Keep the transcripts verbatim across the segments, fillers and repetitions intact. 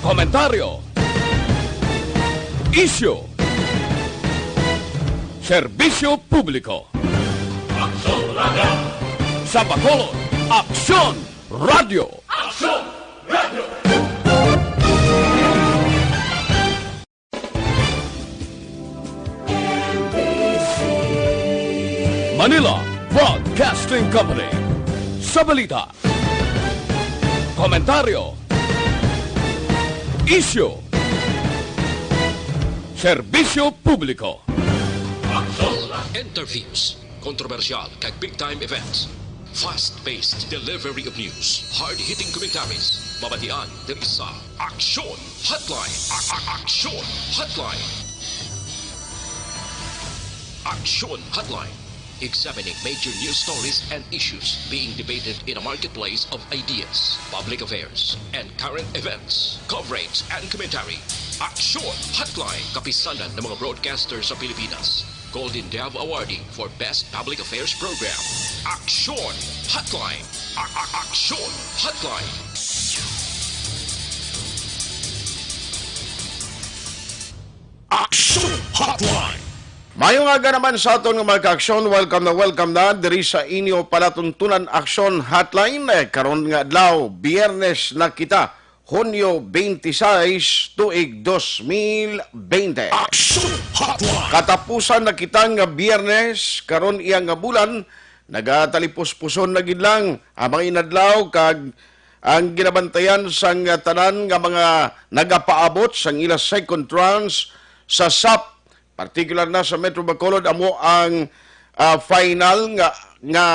Komentaryo. Isyu. Serbisyo publiko. Aksyon Radio. Sa Bacolod, Aksyon Radio. Aksyon Radio. Manila Broadcasting Company. Sa balita, komentaryo, isyu, serbisyo publiko. Interviews, kontrobersyal kag big time events. Fast-paced delivery of news. Hard-hitting commentaries. Mabatian diri sa Aksyon Hotline. A- a- Aksyon Hotline. Aksyon Hotline. Examining major news stories and issues being debated in a marketplace of ideas, public affairs, and current events. Coverage and commentary. Aksyon Hotline. Kapisanan ng mga broadcaster sa Pilipinas. Golden Dove Awardee for Best Public Affairs Program. Aksyon Hotline. A- a- Aksyon Hotline. Aksyon Hotline. Mayong aga naman sa aton nga mga ka-aksyon. Welcome na welcome na diri sa inyo palatuntunan Aksyon Hotline. Eh, karon nga adlaw, Biyernes na kita, Hunyo twenty-six, tuig dos mil bente. Aksyon Hotline. Katapusan na kita nga Biyernes, karon iya nga bulan, nagatalipos-puson na gid lang ang mga inadlaw kag ang ginabantayan sang tanan nga mga nagapaabot sang ila second rounds sa sap, partikular na sa Metro Bacolod, amo ang, ah, final nga, nga,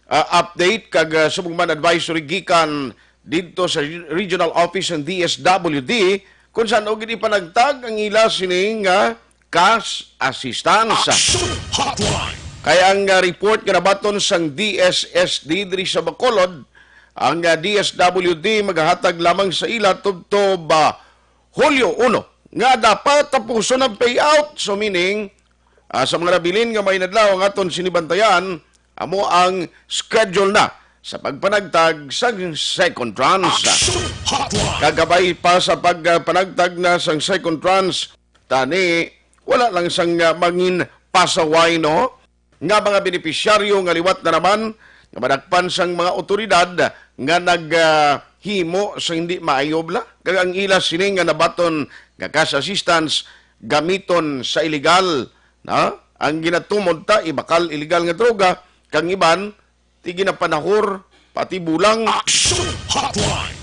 ah, update kag, ah, subong man advisory gikan didto sa Regional Office ng D S W D, kung saan og gid ipanagtag ang ila sini nga cash assistance. Action Hotline. Kay ang, ah, report nga nabaton sang D S S D diri sa Bacolod, ang, ah, D S W D magahatag lamang sa ila tubtob, ah, Hulyo uno, nga dapat tapuson ang payout. So, meaning, ah, sa mga nabilin nga may nadlaw ang aton sinibantayan, amo ang schedule na sa pagpanagtag sa second tranche. Action Hotline. Kagabay pa sa pagpanagtag na sang second tranche, tani, wala lang sang, ah, mangin pasaway, no? Nga mga benepisyaryo nga liwat na naman nga madakpan sang mga awtoridad nga nag, ah, himo sa hindi maayo bala, kag ang ila sini nga nabaton nga cash assistance gamiton sa iligal, na ang ginatumod ta ibakal iligal nga droga, kag iban ti ginapanahor pati bulang. Action Hotline.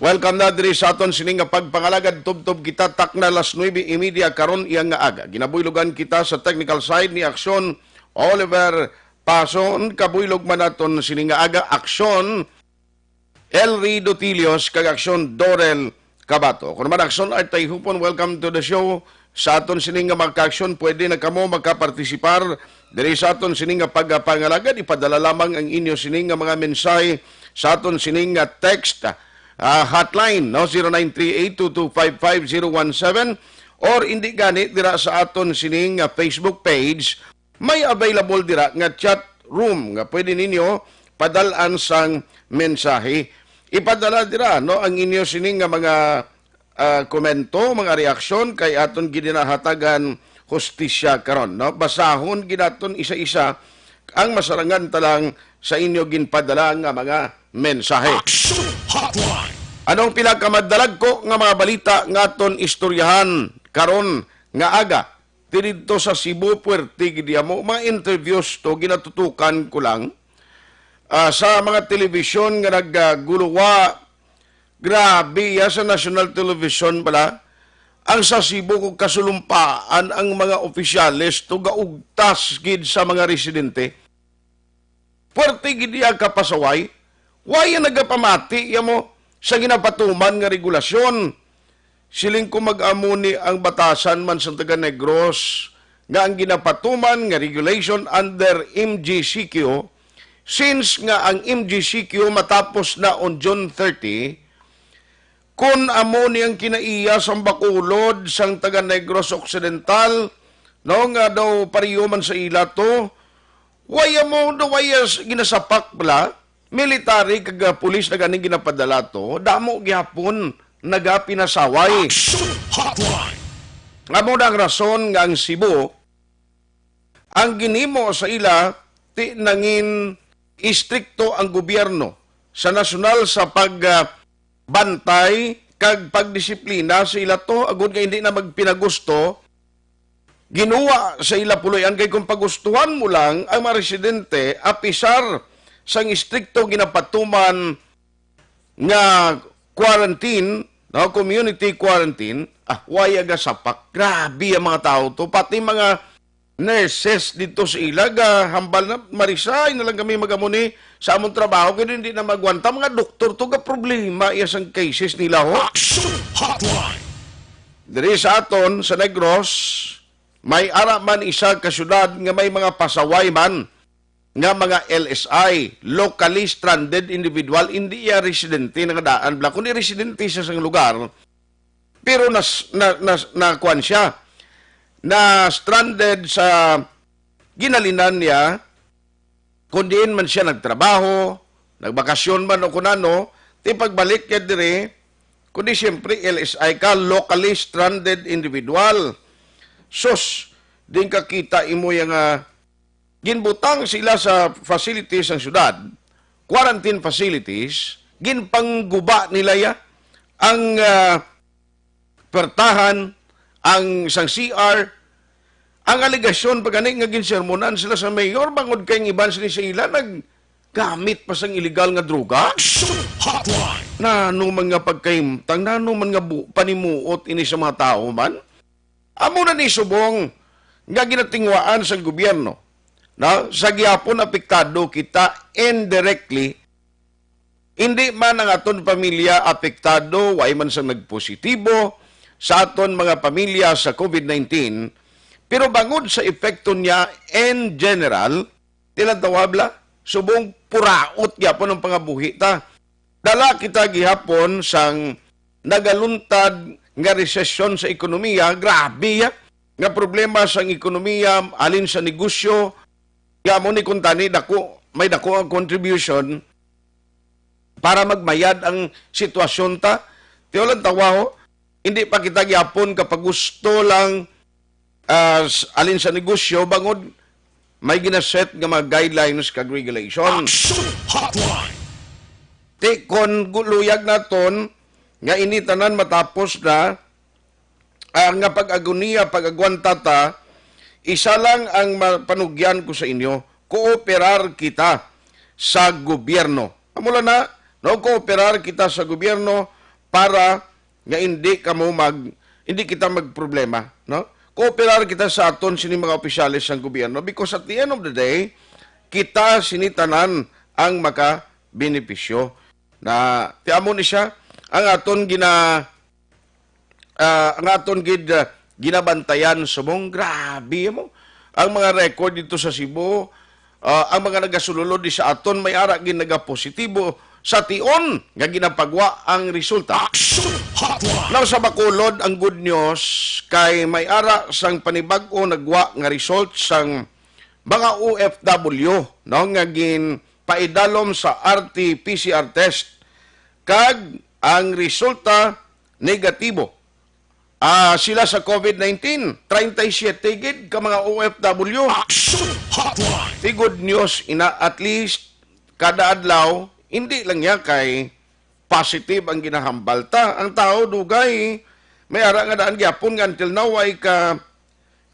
Welcome na diri sa aton sini nga pagpangalagad. Tubtob kita takna las nuebe y media karon iya nga aga. Ginabuylogan kita sa technical side ni Aksyon Oliver Pason. Kabuylog man naton sini nga aga, Aksyon Elry Dotilios kag Aksyon Dorel Kabato. Kung man Aksyon Art Tayhupon, welcome to the show. Sa aton sini nga mga ka-aksyon, pwede na kamo makapartisipar diri sa aton sini nga pagpangalagad. Ipadala lamang ang inyo sini nga mga mensahe sa aton sini nga text, ah, hotline, no, zero nine three eight two two five five zero one seven, or indi gani dira sa aton sini nga Facebook page. May available dira nga chat room nga pwede ninyo padal-an sang mensahe. Ipadala dira, no, ang inyo sini nga mga, ah, komento, mga reaksyon kay aton gid ginahatagan hustisya karon, no? Basahon gid naton isa-isa ang masarangan ta lang sa inyo ginpadala nga mga mensahe. Action Hotline. Anong pinakamadalagko nga mga balita nga aton istoryahan karon nga aga? Ti didto sa Cebu, puwerte gid iya mo. Mga interviews to, ginatutukan ko lang. Ah, sa mga telebisyon nga nagguluwa, grabe ya sa national television pala. Ang sa Cebu, kung kasulumpaan ang mga opisyales, to gaugtas gid sa mga residente. Puwerte gid iya ka pasaway. Why ang nagapamati iya mo sa ginapatuman nga regulasyon? Siling ko, mag-amo ni ang batasan man sa taga Negros nga ang ginapatuman nga regulation under M G C Q, since nga ang M G C Q matapos na on June thirty, kun amo ni ang kinaiya sang Bacolod, sang taga Negros Occidental, no, nga daw pareho man sa ila to, why amo daw, why as ginasapak bala, military kag, ah, pulis na ganing ginapadala to, damo gihapon nagapinasaway. Action Hotline. Amo na ang rason nga ang Cebu, ang ginhimo sa ila, ti nangin istrikto ang gobyerno sa nasyonal sa pag, ah, bantay kag pagdisiplina sa ila to, agod nga hindi na magpinagusto. Ginuwa sa ila puloy-an kay kung pagustuhan mo lang ang mga residente, apisar sang istrikto ginapatuman nga quarantine, no, community quarantine, ah, way aga sapak. Grabe ang mga tao to. Pati mga nurses dito sa ila, gahambal na, "Marisay na lang kami magamo ni sa among trabaho, kay hindi na magwanta." Mga doktor to, ga problema iya sang cases nila, ho. Action Hotline. Diri sa aton, sa Negros, may ara man isa ka syudad nga may mga pasaway man nga mga L S I, locally stranded individual, hindi iya residente nga daan bala, kundi residente sa sang lugar, pero nas-, na, na, na, kuwan siya, na stranded sa ginhalinan niya, kung diin man siya nagtrabaho, nagbakasyon man o kun ano, ti pagbalik niya diri, kundi siyempre L S I ka, locally stranded individual. Sus, din kakita imo yang, ah, ginbutang sila sa facilities sang syudad, quarantine facilities, ginpangguba nila ya ang, ah, pertahan, ang sang C R. Ang alegasyon pa gani nga ginsermonan sila sa mayor, bangod kay ang iban sini sa ila naggamit pa sang illegal nga droga. Action Hotline. Nano man nga pagkahimtang, nano man nga bu-, panimuot ini sa mga tao man? Amo na ni subong nga ginatinguhaan sang gobyerno, no? Sa gihapon apektado kita indirectly, hindi man ang aton pamilya apektado, way man sang nagpositibo sa aton mga pamilya sa COVID nineteen, pero bangod sa epekto niya in general, tilan tawabla, subong puraot gyapon ang pangabuhi ta. Dala kita gihapon sang nagaluntad nga resesyon sa ekonomiya, grabe ya, nga problema sang ekonomiya, alin sa negosyo, nga amo ni kuntani dako, may dako ang contribution para magmayad ang sitwasyon ta. Tiyo lang tawaho, hindi pa kita gyapon kapagusto lang, ah, s-, alin sa negosyo, bangod may ginaset nga mga guidelines kag regulation. Action Hotline. Ti kon gu-, luyag naton nga ini tanan matapos na, ah, nga pag-agoniya, pag-agwanta ta, isa lang ang ma-, panugyan ko sa inyo, kooperar kita sa gobyerno. Amo lang na, no, kooperar kita sa gobyerno para nga hindi kamo mag-, hindi kita magproblema, no? Kooperar kita sa aton sini mga opisyales sang gobyerno, because at the end of the day, kita sini tanan ang makabenepisyo. Na, ti amo ni siya, ang aton gina-, ah, ang aton gid, ah, ginabantayan subong, grabe mo. Ang mga record dito sa Cebu, ah, ang mga nagasululod di sa aton may ara gid nagapositibo sa tion nga ginapagwa ang resulta. Action Hotline. Now, sa Bacolod, ang good news kay may ara sang panibag-o nagwa nga result sang mga O F W, no, nga ginpaidalom sa R T P C R test, kag ang resulta negatibo. Ah, sila sa COVID nineteen, treinta y siete gid ka mga O F W. Action Hotline. Di good news ina, at least kada adlaw, hindi lang niya kay positive ang ginahambal ta. Ang tao dugay, may ara nga daan gyapon nga until now ay ka,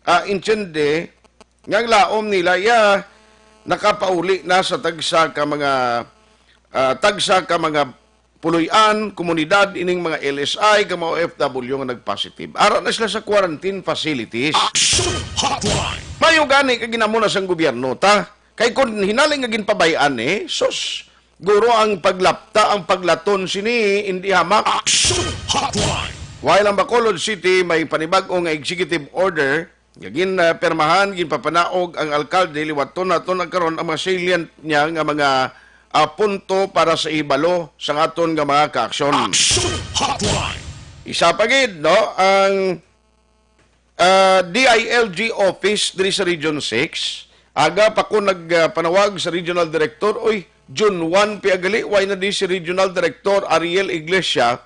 ah, intindi nga ang laom nila iya nakapauli na sa tagsa ka mga, ah, tagsa ka mga puloy-an, komunidad, ining mga L S I, ka mga O F W nga nag-positive. Ara na sila sa quarantine facilities. Action Hotline. Mayo gani ka ginamo na sang gobyerno ta. Kay kun hinali nga ginpabay-an ni, sus, guro ang paglapta, ang paglaton sini, hindi hamak. Action Hotline. While ang Bacolod City may panibag-o nga executive order nga gin, ah, pirmahan, ginpapanaog ang alkalde, liwaton naton ang karon ang mga salient niya nga mga, ah, punto para sa ibalo sa aton nga mga kaaksyon. Action Hotline. Isa pa gid, no, ang, ah, D I L G office diri sa Region six. Aga pa ko nagpanawag sa regional director, oy, June one pa gali, way na di si regional director Ariel Iglesia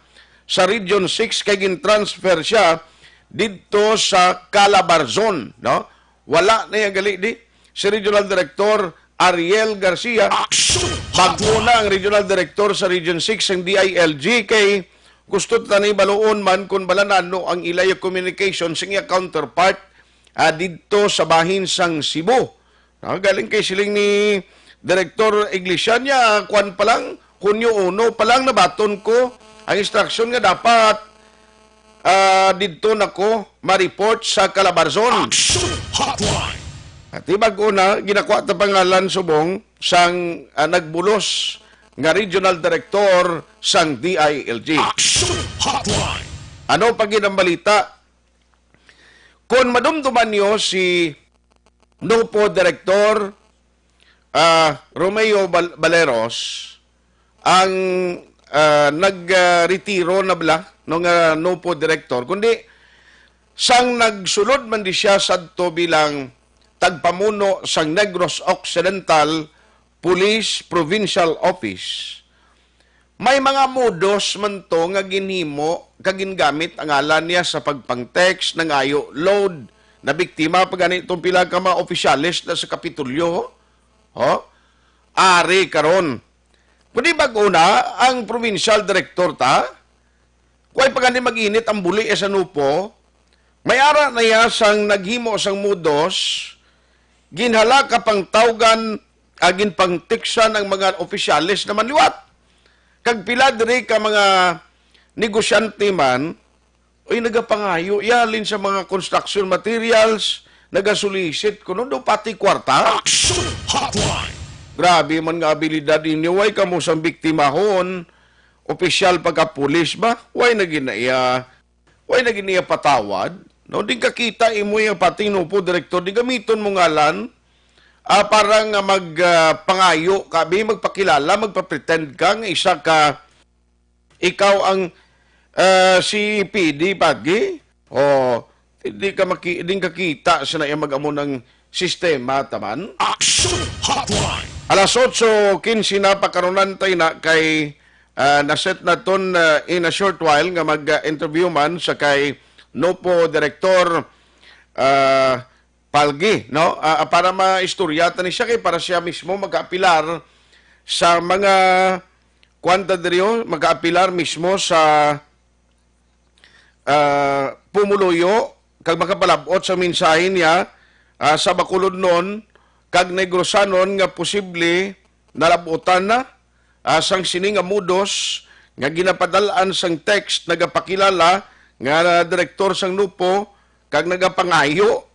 sa Region six kay gin-transfer siya didto sa Calabarzon, no? Wala na iya gali di si Regional Director Ariel Garcia. Action Bag-o Hotline! Na ang Regional Director sa Region six sang D I L G kay gusto ta ni baluon man kung bala nano ang ilay communication sa iya counterpart, ah, didto sa bahin sang Cebu. Ah, galing kay siling ni Director Iglesia niya, kuwan pa lang, Hunyo uno pa lang nabaton ko ang instruction nga dapat, ah, didto na ko ma-report sa Calabarzon. Action Hotline! At di bag-o na, ginakuha ta pangalan subong sang, ah, nagbulos nga regional director sang D I L G. Action Hotline! Ano pa gid ang balita? Kon madumduman niyo si NOPO Director, ah, Romeo Bal-, Baleros, ang, ah, nag, ah, retiro na bala, no, nga NOPO Director, kundi sang nagsulod man di siya sadto bilang tagpamuno sang Negros Occidental Police Provincial Office. May mga modus man to nga ginhimo kag gingamit ang ngalan niya sa pagpang-text, nangayo load, nabiktima pa gani tong pila ka mga opisyales na sa Kapitolyo. Ho? Ari karon. Kundi bag-o na ang provincial director ta, kuway pa gani mag-init ang buli sa NOPO, may ara na iya sang naghimo sang modus, ginhala ka pangtawgan, ah, ginpangtiksan ang mga opisyales naman liwat. Kag pila diri ka mga negosyante man, uy, nagapangayo iya halin sa mga construction materials, nagasulisit kuno daw pati kwarta. Action Hotline! Grabe man nga abilidad ninyo, way kamo sang biktimahon, opisyal pagka pulis ba? Way na gid na iya, way na gid niya patawad. No, di kakita imo iya pati NOPO direktor, di gamiton mo ngalan, ah, para nga mag, ah, pangayo ka, bi, magpakilala, magpa-pretend ka nga isa ka, ikaw ang, ah, C P D, pagi. O, di ka maki-, di ka kita sa na iya mag-amo ng sistema, taman. Action Hotline! Alas otso quince na, pakarunan tayo na kay, ah, naset naton, ah, in a short while nga mag-interview man sa kay NOPO Director, ah, Palgi, no? Ah, para maistorya ta ni siya kay para siya mismo magkaapilar sa mga kuwan ta diri, oh, magkaapilar mismo sa, ah, pumuluyo kag makapalab-ot sa mensahe niya, ah, sa Bacolodnon kag Negrosanon nga posible nalab-otan na, ah, sang sini nga modus nga ginapadal-an sang text nagapakilala nga direktor sang NOPO kag nagapangayo.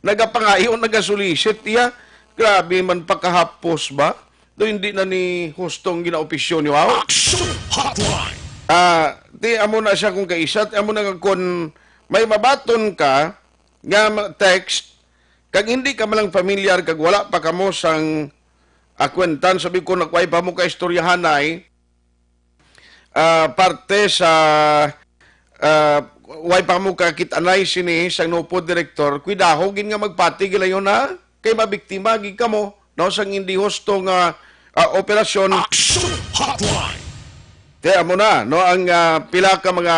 Nagapangayo, nagasulisit iya. Grabe man pakahapos ba? Do hindi na ni hustong ginaopisyon niyo, aw? Action Hotline! Ah, di amo na siya kung kaisa, di amo na nga kung may mabaton ka nga ma-, text, kag hindi ka man lang familiar, kag wala pa kamo sang akwentan, sabi ko, nagway pa mo ka istoryahanay, ah, parte sa, ah, way pa mo kakit-anay sini sang NOPO direktor, kuidaho gid nga magpati gilayon na kay mabiktima gid kamo, no, sang hindi husto nga, ah, operasyon. Action Hotline! Kaya mo na, no, ang, ah, pila ka mga,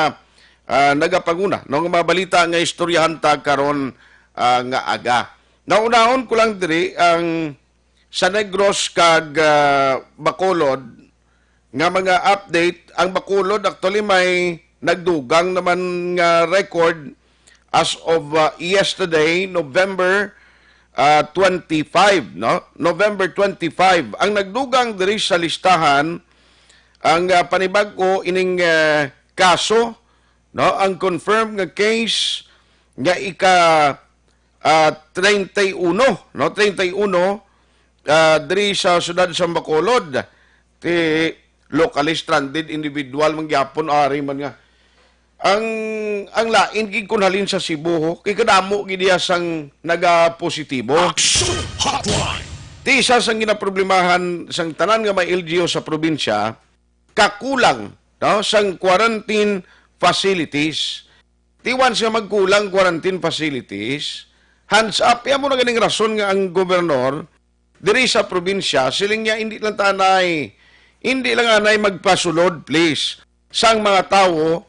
ah, nagapanguna, no, nga mga balita nga istoryahan ta karon, ah, nga aga. Naunahon ko lang diri ang sa Negros kag, ah, Bacolod nga mga update. Ang Bacolod, actually, may nagdugang naman nga record as of, ah, yesterday, November, ah, twenty-five, no? November twenty-five. Ang nagdugang diri sa listahan, ang, ah, panibag-o ining, ah, kaso, no? Ang confirmed nga case nga ika, ah, treinta y uno, no? Treinta y uno, ah, diri sa siyudad sa Bacolod. Ti locally stranded individual man gyapon, ari man nga. Ang, ang lain gid kun halin sa Cebu, ho, kay kadamo gid iya sang nagapositibo. Action Hotline! Ti isa sang ginaproblemahan sang tanan nga mga L G U sa probinsya, kakulang, no, sang quarantine facilities. Ti once nga magkulang quarantine facilities, hands up. Iya mo na ganing rason nga ang gobernador diri sa probinsya, siling niya, hindi lang tanay, hindi lang anay magpasulod, please. sang mga tawo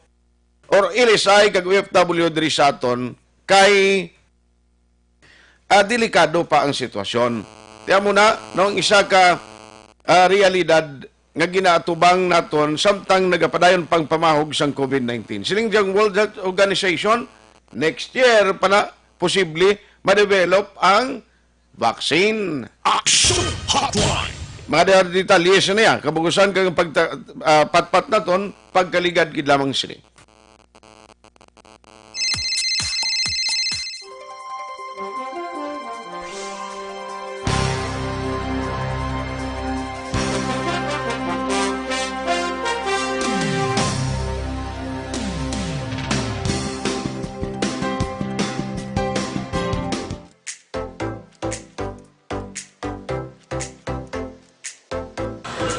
or L S I kag O F W diri sa aton kay, ah, delikado pa ang sitwasyon. Tiyan mo na, no, ang isa ka, ah, realidad nga ginaatubang naton samtang nagapadayon pang pamahog sang COVID nineteen. Siling sang World Health Organization, next year pa na posible ma-develop ang vaccine. Action Hotline. Mga de-, detalye sa niya, kabugusan kag pagta-, ah, patpat naton, pagkaligad gid lamang sini.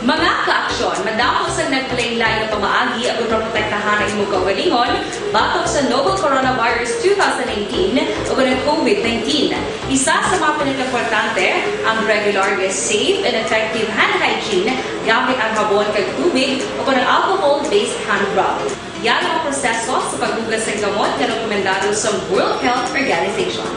Mga kaaksyon, madamo sang nagkalain-lain nga pamaagi ang pagprotektahan ang imong kaugalingon batok sa novel coronavirus two thousand nineteen o ang COVID nineteen. Isa sa mga pinakaimportante ang regular nga safe and effective hand hygiene gamit ang habon kag tubig o ang alcohol-based hand rub. Yara ang proseso sa paghugas sang kamot nga rekomendado sa World Health Organization.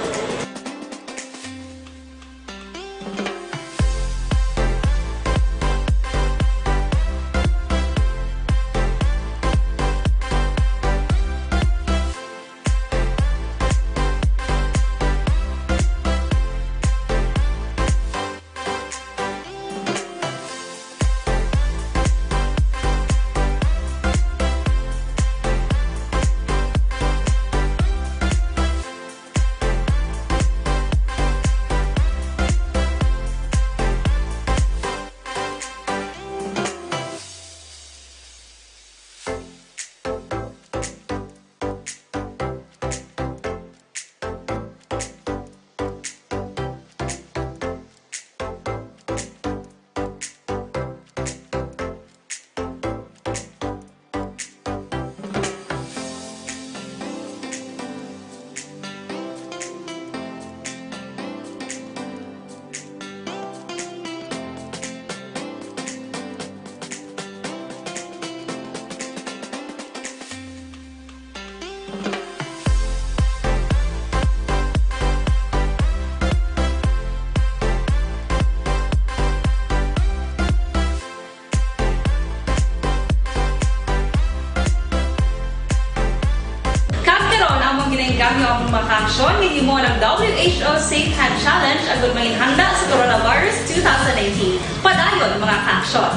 Kag karon, among ginainganyo ang mga kaaksyon nga himo ng W H O Safe Hand Challenge agud manginhanda sa coronavirus two thousand nineteen. Padayon, mga kaaksyon.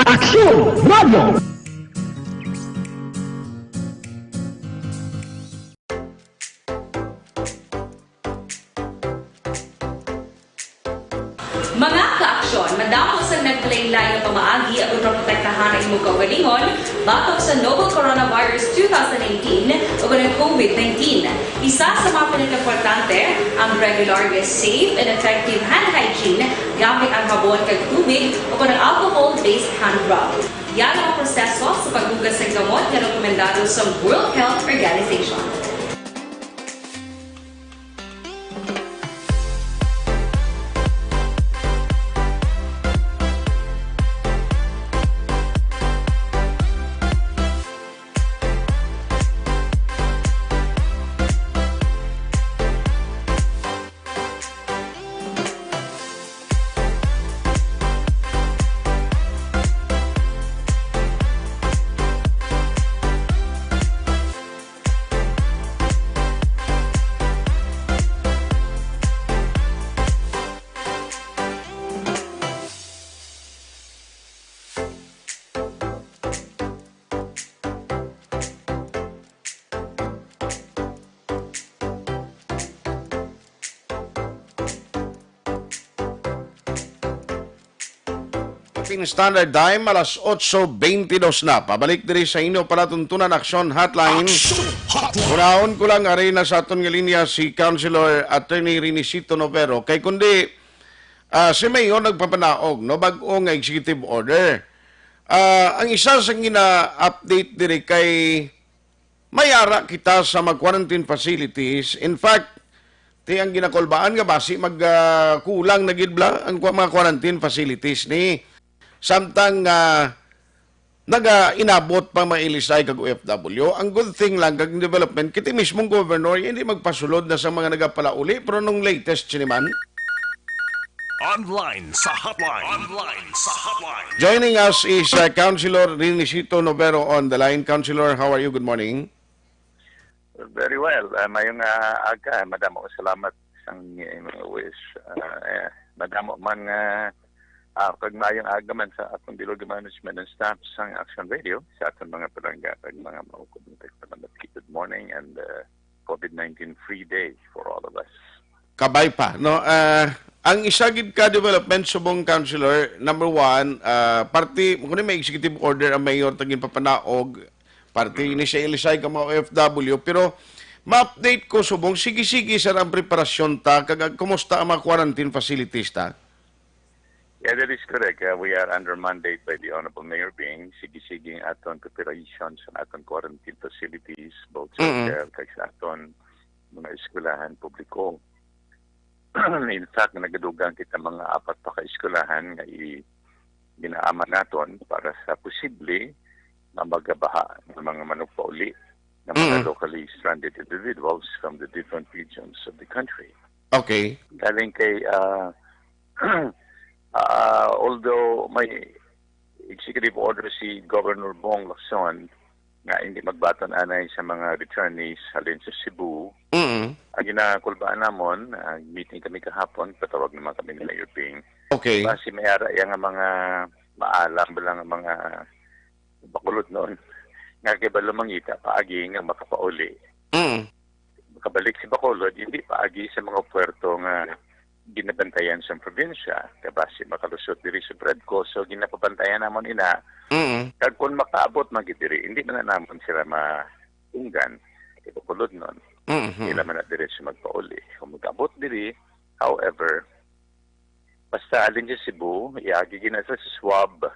Aksyon Radio! Mga kaaksyon, madamo sang nagkalain-lain nga pamaagi ang pagprotektahan ang imong kaugalingon batok sa novel coronavirus two thousand nineteen o ang COVID nineteen. Isa sa mga pinakaimportante ang regular nga safe and effective hand hygiene gamit ang habon kag tubig o ang alcohol-based hand rub. Yara ang proseso sa paghugas sang kamot nga rekomendado sa World Health Organization. Philippine Standard Time, alas otso bentidós na. Pabalik diri sa inyo palatuntunan Aksyon Hotline. Aksyon Hotline. Unahon ko lang, ari na sa aton nga linya si Councilor Attorney Renisito Novero. Kay kundi, ah, si Mayor nagpapanaog, no, bag-o nga executive order. Ah, ang isa sa gina-update diri kay may ara kita sa mga quarantine facilities. In fact, ti ang ginakulbaan nga basi mag, ah, kulang na gid bala ang kwa-, mga quarantine facilities ni. Samtang, ah, naga-inabot pa mga L S I kag O F W. Ang good thing lang kag development, kiti mismong governor, hindi magpasulod na sa mga nagapalauli, pero nung latest sini man. Online sa hotline. Online sa hotline. Joining us is uh, Councilor Rinicito Novero on the line. Councilor, how are you? Good morning. Very well. Uh, mayong uh, aga, madamo salamat sang uh, wish. Uh, eh, madamo man nga uh, kag mayong aga man sa akong Bilog Management and staff sang Action Radio, sa aton mga palangga kag mga maukod. Salamat. Good morning and uh, COVID nineteen free day for all of us. Kabay pa, no? Ah, ang isa gid ka development subong, Councilor, number one, ah, parte, kung may executive order ang mayor ta ginpapanaog, parte ini siya ilisay ka mga O F W, pero ma-update ko subong, sige-sige sir ang preparasyon ta, kag kumusta ang mga quarantine facilities ta? Yeah, that is correct. Uh, we are under mandate by the Honorable Mayor Bing. Sige-sige ang aton preparation sa aton quarantine facilities, both sa Mm-mm. hotel kag sa aton mga eskwelahan publiko. In fact, nagadugang kita mga apat pa ka eskwelahan nga i-, ginaaman naton para sa posible nga magabaha ng mga manugpauli ng mga Mm. locally stranded individuals from the different regions of the country. Okay. Galing kay, ah, ah, although may executive order si Governor Bong Lacson nga hindi magbaton anay sa mga returnees halin sa Cebu, Mm. ang ginakulbaan namon, ah, meeting kami kahapon, patawag naman kami ni Mayor Bing. Okay. Basi may ara iya nga mga maalam ba lang ang mga bakulod noon nga kay balo mangita paagi nga makapauli. Mm. Makabalik si Bacolod, hindi paagi sa mga puerto nga ginabantayan sa probinsya, kabasi makalusot diri sa Bradco. So, ginapabantayan namon ina. Mm. Kag kung makaabot man gid diri, hindi man na namon sila matunggan. Kay Bacolod nun, Mm-hmm. sila man na diretso magpauli. Kung mag-abot diri, however, basta alin sa Cebu, iagi gina sa swab,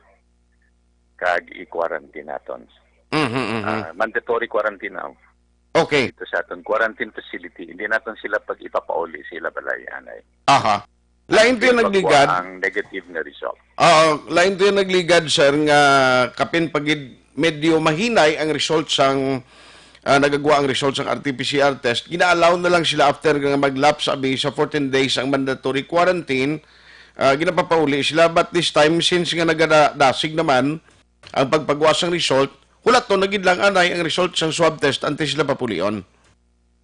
kag i-quarantine naton. Mm-hmm. Ah, mandatory quarantine now. Okay. Ito sa aton quarantine facility, hindi naton sila pag ipapauli sa ila balay, anay. Aha. Lain to yung Until magkuha nagligad. ang negative nga result. Oo, lain to yung nagligad, sir, nga kapin pagid medyo mahinay ang result sang, ah, nagagwa ang result sang R T P C R test. Gina-allow na lang sila after nga mag-lapse abi sa fourteen days ang mandatory quarantine. Ah, ginapapauli sila, but this time, since nga nagadasig naman ang pagpagwa sang result, hulaton na gid lang anay ang result sang swab test antes sila papulion.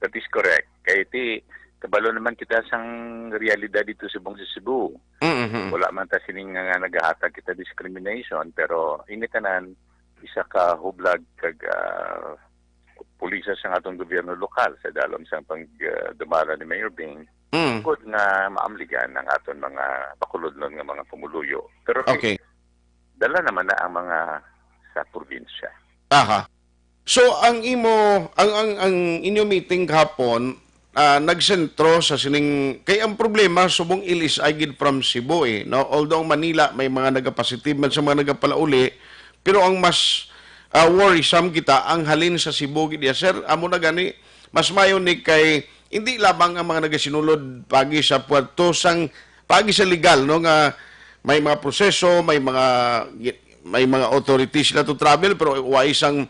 That is correct. Kay ti, kabalo naman kita sang realidad dito sa Bong sa Cebu. Mm-hmm. Wala man ta sining nga nagahatag kita discrimination, pero ini tanan isa ka hublag kag, ah, pulisa sang atong gobyerno lokal sa dalom sang pag, ah, dumara ni Mayor Bing. Mm. Good nga maamligan ang aton mga bakulodnon nga mga pumuluyo. Pero Okay. dala naman na ang mga sa probinsya. Aha. So ang imo ang ang ang inyo meeting kahapon, ah, nagsentro sa sining kay ang problema subong ilis ay gid from Cebu eh, no? Although ang Manila may mga nagapositive man sa mga nagapalauli, pero ang mas, ah, worrisome kita ang halin sa Cebu gid iya, sir. Amo na gani mas mayo ni kay hindi lamang ang mga nagasinulod pagi sa puerto sang pagi sa legal, no, nga may mga proseso, may mga may mga authorities sila to travel pero wa isang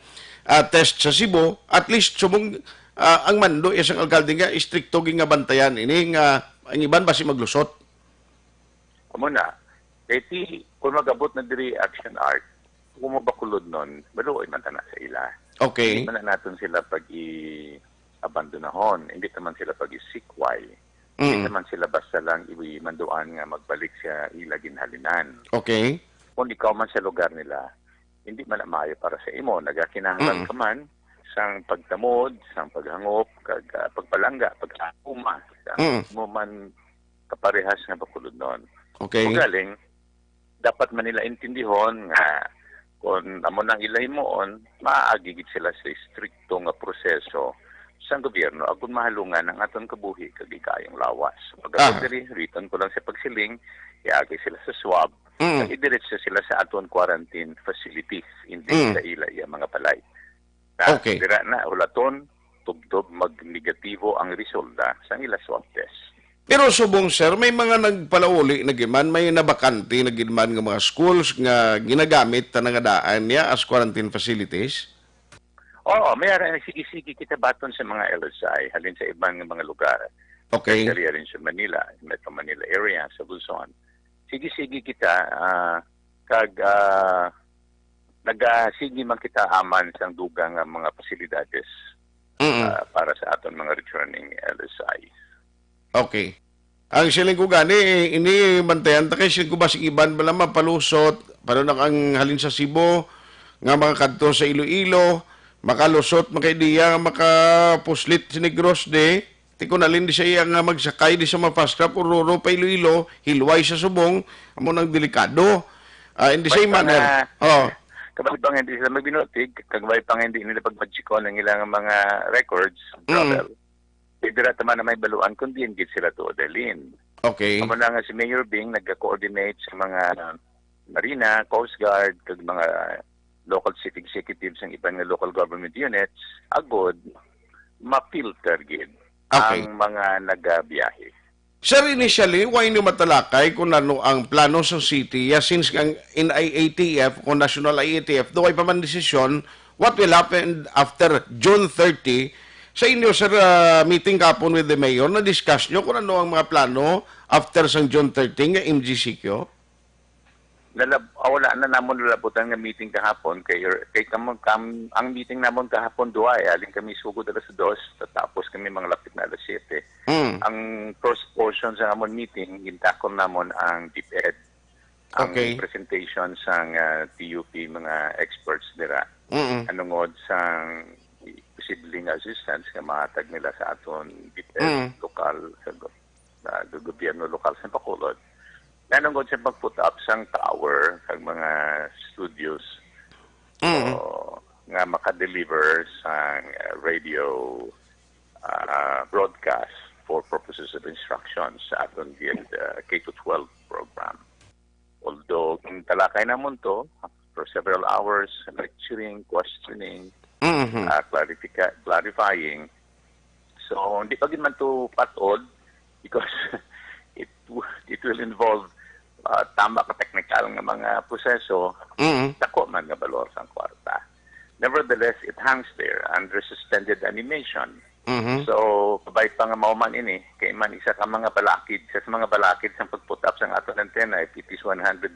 ah, test sa Cebu, at least subong ah, ang mando isang alkalde nga istrikto gid nga bantayan ini nga ang iban basi maglusot. Amo na. Kay ti, kung magabot na diri action art, kung mabakulod nun, maluoy man tana sa ila. Okay. Hindi man na naton sila pag-i-abandonahon, hindi naman sila pag-isikway. Hindi Mm. naman sila basta lang imanduan nga magbalik sa ila ginhalinan. Okay. Kung ikaw man sa lugar nila, hindi man na maayo para sa imo. Nagakinahanglan Mm. ka man sang pagtamod, sang paghangop, kag ah, pagpalangga, pag-auma, sang Mm. mo man kaparehas nga bakulodnon. Okay. Ugaling, dapat man nila intindihon nga kung amo nang ila himuon, maaagi gid sila sa istrikto nga proseso sang gobyerno agud mahalungan ang aton kabuhi kag ikayong lawas. Pagkatod Aha. diri, riton ko lang sa pagsiling, iagi sila sa swab, Mm. kag idiretso sila sa aton quarantine facilities, hindi Mm. sa ila iya mga balay. Na Okay. dira na, hulaton, tubtob mag-negatibo ang resulta sang ila swab test. Pero subong, sir, may mga nagpalauli na gid man, may nabakante na gid man nga mga schools nga ginagamit ta na nga daan niya as quarantine facilities? Oo, may ara, sige-sige kita baton sa mga L S I, halin sa iban nga mga lugar. Okay. Especially halin sa Manila, Metro Manila area, sa Luzon. Sige-sige kita, ah, kag, ah, nagasigi man kita aman sang dugang nga mga pasilidades, Mm. ah, para sa aton mga returning L S I. Okay. Ang siling ko gani, ini mantayan ta kay siling ko basig iban bala mapalusot, pero nak ang halin sa Cebu, nga mga kadto sa Iloilo, makalusot, makaidiya, makapuslit si Negros de, ti kun alin di sa iya nga magsakay di sa mga fast trap, Ororo pa Iloilo, hilway sa Subong, amo nang delikado. Ah, in the May same manner, panga-, oh. Kabay pa nga hindi sila magbinutig, kabay pa nga hindi nila pagmagikon ang ilang mga records, Mm. travel. Di dira ta man na may baluan kung diin gid sila tuod dalhin. Okay. Amo na nga si Mayor Bing nagka-coordinate sa mga Marina, Coast Guard, kag mga local chief executives sang iban nga local government units, agod ma-filter gid Okay. ang mga nagabiyahe. Sir, initially, why niyo matalakay kung ano ang plano sa city? Ya, since ang in I A T F, kung National I A T F, do ay pa man desisyon, what will happen after June thirty? Sa inyo, sir, ah, meeting kapon with the mayor, na-discuss nyo kung ano ang mga plano after sang June thirty nga M G C Q? Nalab-, ah, wala na namon nalabutan nga meeting kahapon kay, kay kam-, kam-, ang meeting namon kahapon duwa, eh. Halin kami sugod alas dos, tapos kami mga lapit na alas siyete. Mm. Ang first portion sa amon meeting, gintakon namon ang DepEd, ang Okay. presentation sang, ah, T U P mga experts dira. Mm. Anungod sang posibleng assistance nga mahatag nila sa aton DepEd Mm. lokal sa go-, ah, go-, gobyerno lokal sa Bacolod. Nanungod sa pag-put up sang tower kag mga studios, Mm. o, nga maka-deliver sang, ah, radio, ah, broadcast for purposes of instruction sa aton gid, ah, K to twelve program. Although, gintalakay namon to for several hours, lecturing, questioning, Mhm. ah, clarifica-, clarifying. So, hindi pa gid man to patod because it w-, it will involve, ah, tama ka technical nga mga proseso, Mhm. dako man nga balor sang kwarta. Nevertheless, it hangs there under suspended animation. Mhm. So, kabay pa nga mahuman ini, kay man isa ka mga balakid, sa mga balakid sang pag-put up sang aton antenna, if it is one hundred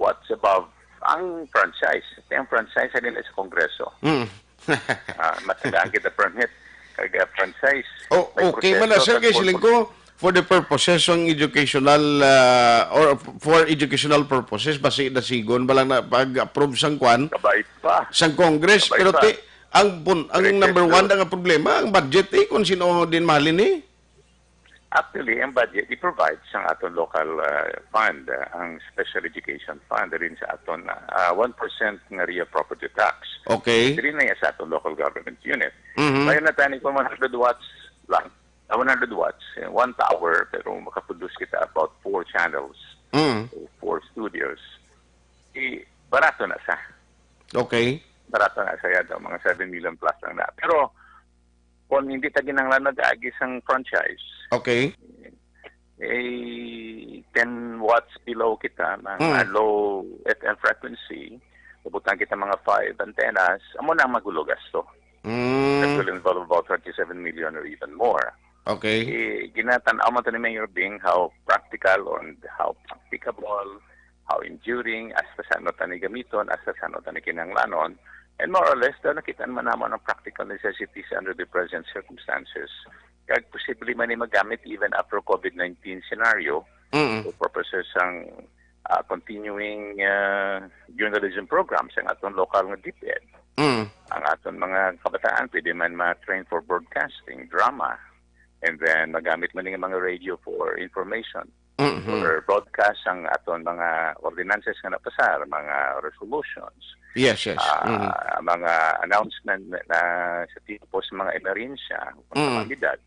watts above, ang franchise, kay ang franchise halin sa Kongreso. Mm. Ah, matagaan kita permit, kag, ah, franchise. Oh, May okay man na, proseso sir, sa kay siling ko, for the purposes sang educational, ah, or for educational purposes, basi dasigon ba lang na pag-approve sang kwan? Kabay pa. Sang Congress, Kabay pero pa. ti-, ang pun-, ang Correct, number one sir. na nga problema, ang budget, eh, kung sino din mahalin, eh. Actually, ang budget, i-provide sang aton local, ah, fund, ah, ang Special Education Fund, rin sa aton, ah, one percent nga real property tax. Okay. Diri na iya sa aton local government unit. Mhm. Ngayon na tani kung one hundred watts lang, ah, one hundred watts, eh, one tower, pero makaproduce kita about four channels Mm. o four studios. Di, barato na sa. Okay. Barato na sa yata, mga seven million plus lang na. Pero kung hindi ta ginahanglan mag-agi sang franchise, Okay. eh, ten watts below kita, mga Hmm. low F M frequency, mabutang kita mga five antennas, amo na ang magulo gasto. Hmm. That will involve about thirty-seven million or even more. Okay. Eh, ginatan-aw man to ni Mayor Bing how practical and how practicable, how enduring, hasta sa ano tani gamiton, hasta sa ano tani kinahanglanon. And more or less, daw nakita man namon ang practical necessities under the present circumstances. Kag posible man ni magamit even after COVID nineteen scenario Mm. for purposes sang, ah, continuing, ah, journalism programs ang aton local nga DepEd. Mm. Ang aton mga kabataan pwede man ma-train for broadcasting, drama, and then magamit man nga mga radio for information, Mhm. for broadcast ang aton mga ordinances nga napasar, mga resolutions, Yes, yes. ah, Mhm. mga announcement na, na sa tipos mga emerhensya, mga Mm. kalamidad.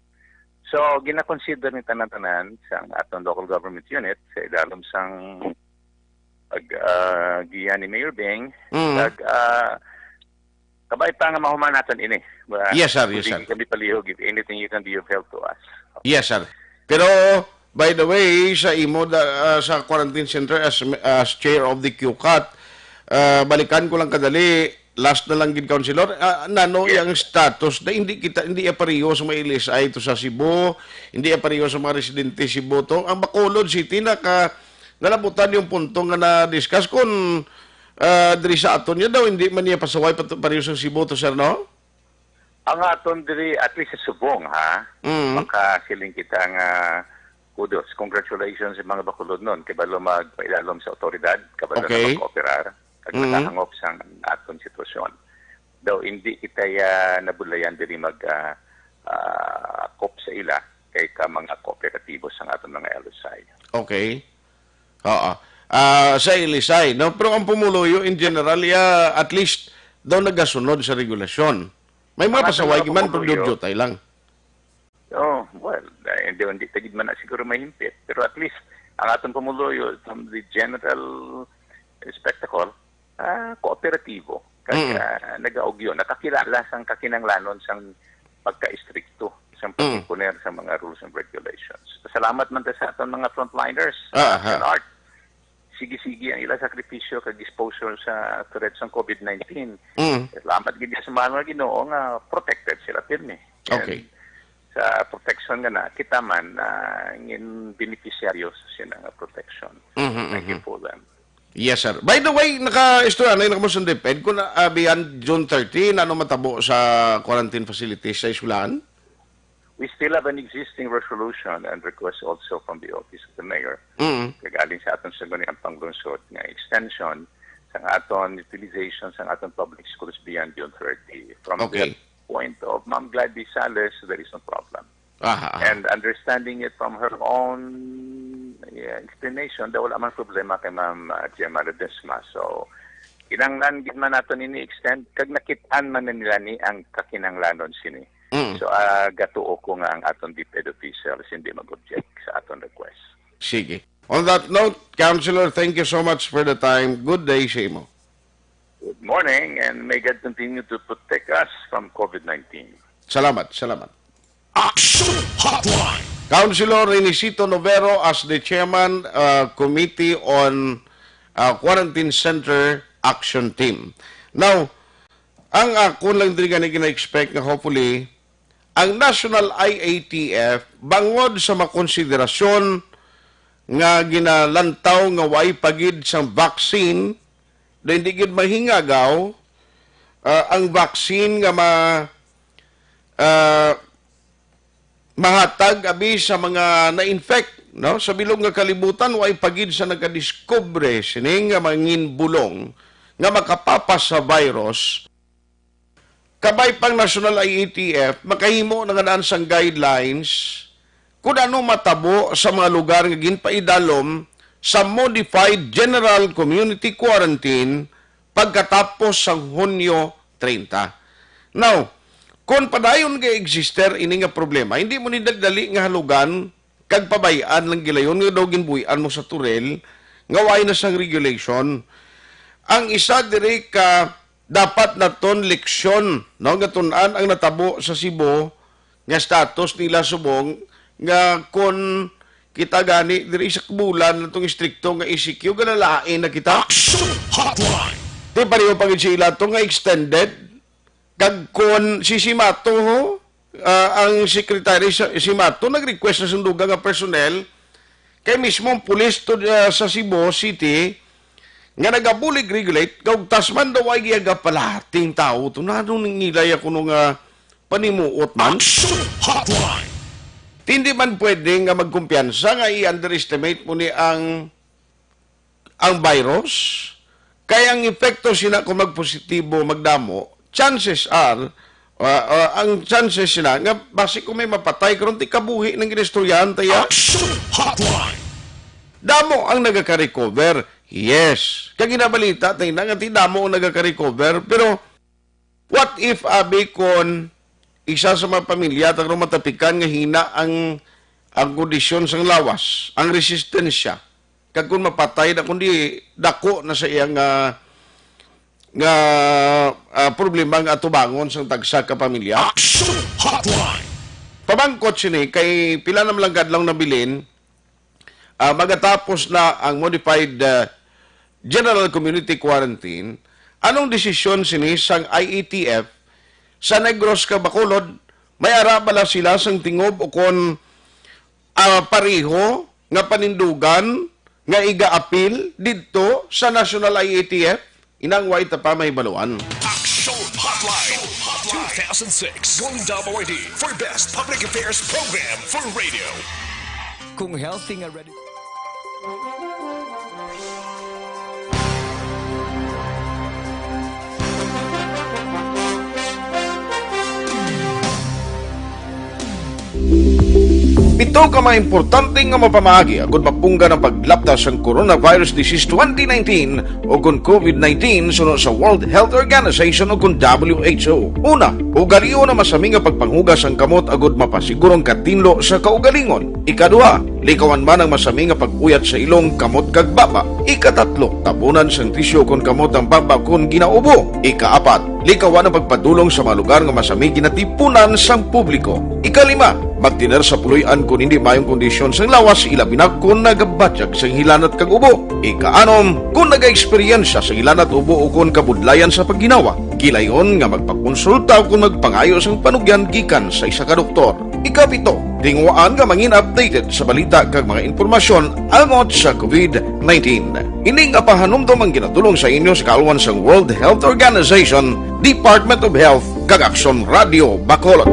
So, ginakonsider ni tanan-tanan sang aton local government unit sa idalom sang pag, ah, giya ni Mayor Bing, Mm. kag, ah, kabay pa nga mahuman naton ini. Wa-, Yes, sir. Yes, kundi sir. kami palihog, if anything you can be of help to us. Yes, sir. Pero, by the way, sa imo da, ah, sa quarantine center as, as chair of the Q CAT, ah, balikan ko lang kadali, last na lang gid, Councilor, ah, nano Yes. iyang status na hindi kita, hindi iya pareho sa mga L S I to sa Cebu, hindi iya pareho sa mga residente Cebu to. Ang Bacolod City naka, nalabutan yung punto nga na-discuss kung, ah, diri sa aton niya daw, hindi man niya pasaway pat-, pareho sa Cebu to, sir, no? Ang aton diri, at least sa subong, ha? Mm. Makasiling kita nga kudos. Congratulations sa mga Bacolodnon. Kabalo magpailalom sa otoridad, kabalo Okay. na mag-operar, kag Mm. nakahangop sa aton sitwasyon. Daw hindi kita ya nabudlayan diri mag, ah, ah, kop sa ila kay ka mga kooperatibo sa aton mga L S I. Okay. Oo. Ah, sa L S I, no? Pero ang pumuluyo in general, ya, at least daw nagasunod sa regulasyon. May mga Ang aton pasaway mga man, pero pumuluyo. Diyot-diyotay lang. Oh, well, eh, hindi, hindi ta gid man na siguro mahimpit. Pero at least, ang aton pumuluyo from the general spectacle, ah, kooperatibo. Kag, Mm. ah, nagaugyo, nakakilala sang kakinahanglanon sang pagka-istrikto, sang Mm. pag-imponer sa mga rules and regulations. Salamat man ta sa aton mga frontliners, Ah, ha. Sir Art. Sige-sige ang ila sakripisyo kag exposure sa threat sang COVID nineteen. Mm. Salamat gid sa mahal nga Ginoo nga protected sila pirmi. And Okay. sa protection nga na, kita man, ah, ngin beneficiaryo sa sina nga protection. Mhm, Thank you mhm. for them. Yes, sir. By the way, naka-istorya na yun kamo sa DepEd kung, ah, beyond June thirty, ano matabo sa quarantine facilities sa eskwelahan? We still have an existing resolution and request also from the Office of the Mayor. Mm. Kagaling sa aton sangguniang panglungsod nga extension sang aton utilization sang aton public schools beyond June thirty. From Okay. the point of Ma'am Gladys Sales, there is no problem. Aha, aha. And understanding it from her own, yeah, explanation, daw wala man problema kay Ma'am, uh, Gemma Ledesma. So, kinahanglan gid man naton ini extend, kag nakit-an man na nila ni ang kakinahanglanon sini. Mm. So, ah, gatuo ko nga ang aton DepEd officials hindi mag-object sa aton request. Sige. On that note, Councilor, thank you so much for the time. Good day sa imo. Good morning, and may God continue to protect us from COVID nineteen. Salamat, salamat. Action Hotline. Councilor Renisito Novero as the chairman, uh, Committee on, uh, Quarantine Center Action Team. Now, ang akon lang diri gani gina-expect nga hopefully ang National I A T F bangod sa makonsiderasyon nga ginalantaw nga way pa gid sang vaccine, daw hindi gid mahingagaw, ah, ang vaccine nga ma-, ah, mahatag abi sa mga na-infect, no? Sa bilog nga kalibutan, way pa gid sa nagkadiskubre sini nga mangin bulong nga makapapas sa virus. Kabay pang National I A T F, makahimo na nga daan sang guidelines kung ano matabo sa mga lugar nga ginpaidalom sa Modified General Community Quarantine pagkatapos sang Hunyo treinta. Now, kung padayon ga-existe ini nga problema, hindi mo ni dali-dali nga halugan kag pabay-an lang gilayon nga daw ginbuy-an mo sa Toril nga way na sang regulation. Ang isa diri ka dapat naton leksyon, no, nga tun-an ang natabo sa Cebu nga status nila subong nga kon kita gani diri sa kabulan natong istrikto nga E C Q, galalain na kita. Action Hotline. Di pareho pa gid sila to nga extended. Kag kon si Simato, ho, ah, ang secretary sa, Simato, nag-request na sundugan nga personnel kay mismo ang pulis to, ah, sa Cebu City nga nagabulig regulate, kag tas man daw ay giyagapalating tao to. Nano nangilay ako no nga panimuot man? Action Hotline. Hindi man pwede nga magkumpiyansa nga i-underestimate mo ni ang, ang virus. Kay ang epekto sina kung magpositibo, magdamo, chances are, ah, ah, ang chances sina nga basi kung may mapatay karon, ti kabuhi nang ginistoryahan ta iya. Action Hotline. Damo ang nagaka-recover. Yes. Kag ginabalita tayo na nga ti damo ang nagaka-recover, pero what if, abi, kon isa sa mga pamilya, ta karon matapikan nga hina ang, ang kondisyon sang lawas, ang resistensya, kag kon mapatay na, kundi dako na sa iyang, ah, nga, ah, problema nga atubangon sang tagsa ka pamilya? Action Hotline. Pamangkot sini kay pila na man lang ka adlaw nabilin, ah, magatapos na ang modified, ah, general community quarantine. Anong desisyon sini sang I A T F sa Negros kag Bacolod? May ara bala sila sang tingob o kon, ah, pareho nga panindugan nga iga-apil didto sa National I A T F? Inang wa ita pa mahibaluan. Action Hotline two thousand six, Golden Dome Awardee for Best Public Affairs Program for Radio. Kung healthy nga ready. Pito ka mga importante nga mapamaagi agud mapunggan ang paglapta sang coronavirus disease twenty nineteen o kon COVID nineteen suno sa World Health Organization o kon W H O. Una, ugalion ang masami nga pagpanghugas sang kamot agud mapasiguro ang katinlo sa kaugalingon. Ikaduha, likawan man ang masami nga pag-uyat sa ilong, kamot, kag baba. Ikatatlo, tabunan sang tisyu kon kamot ang baba kon ginaubo. Ikaapat, likawan ang pagpadulong sa mga lugar nga masami ginatipunan sang publiko. Ikalima, magtener sa puloy-an kon hindi maayong kondisyon sang lawas, ilabi na kon nagabatyag sang hilanat kag ubo. Ikaanom, kon nagaeksperyensya sang hilanat, ubo, o kon kabudlayan sa pagginawa, gilayon nga magpakonsulta o kon magpangayo sang panugyan gikan sa isa ka doktor. Ikapito, tinguhaan nga mangin updated sa balita kag mga impormasyon angot sa COVID nineteen. Ini nga pahanumdom ang ginadulong sa inyo sa kaalwan sang World Health Organization, Department of Health, kag Aksyon Radio Bacolod.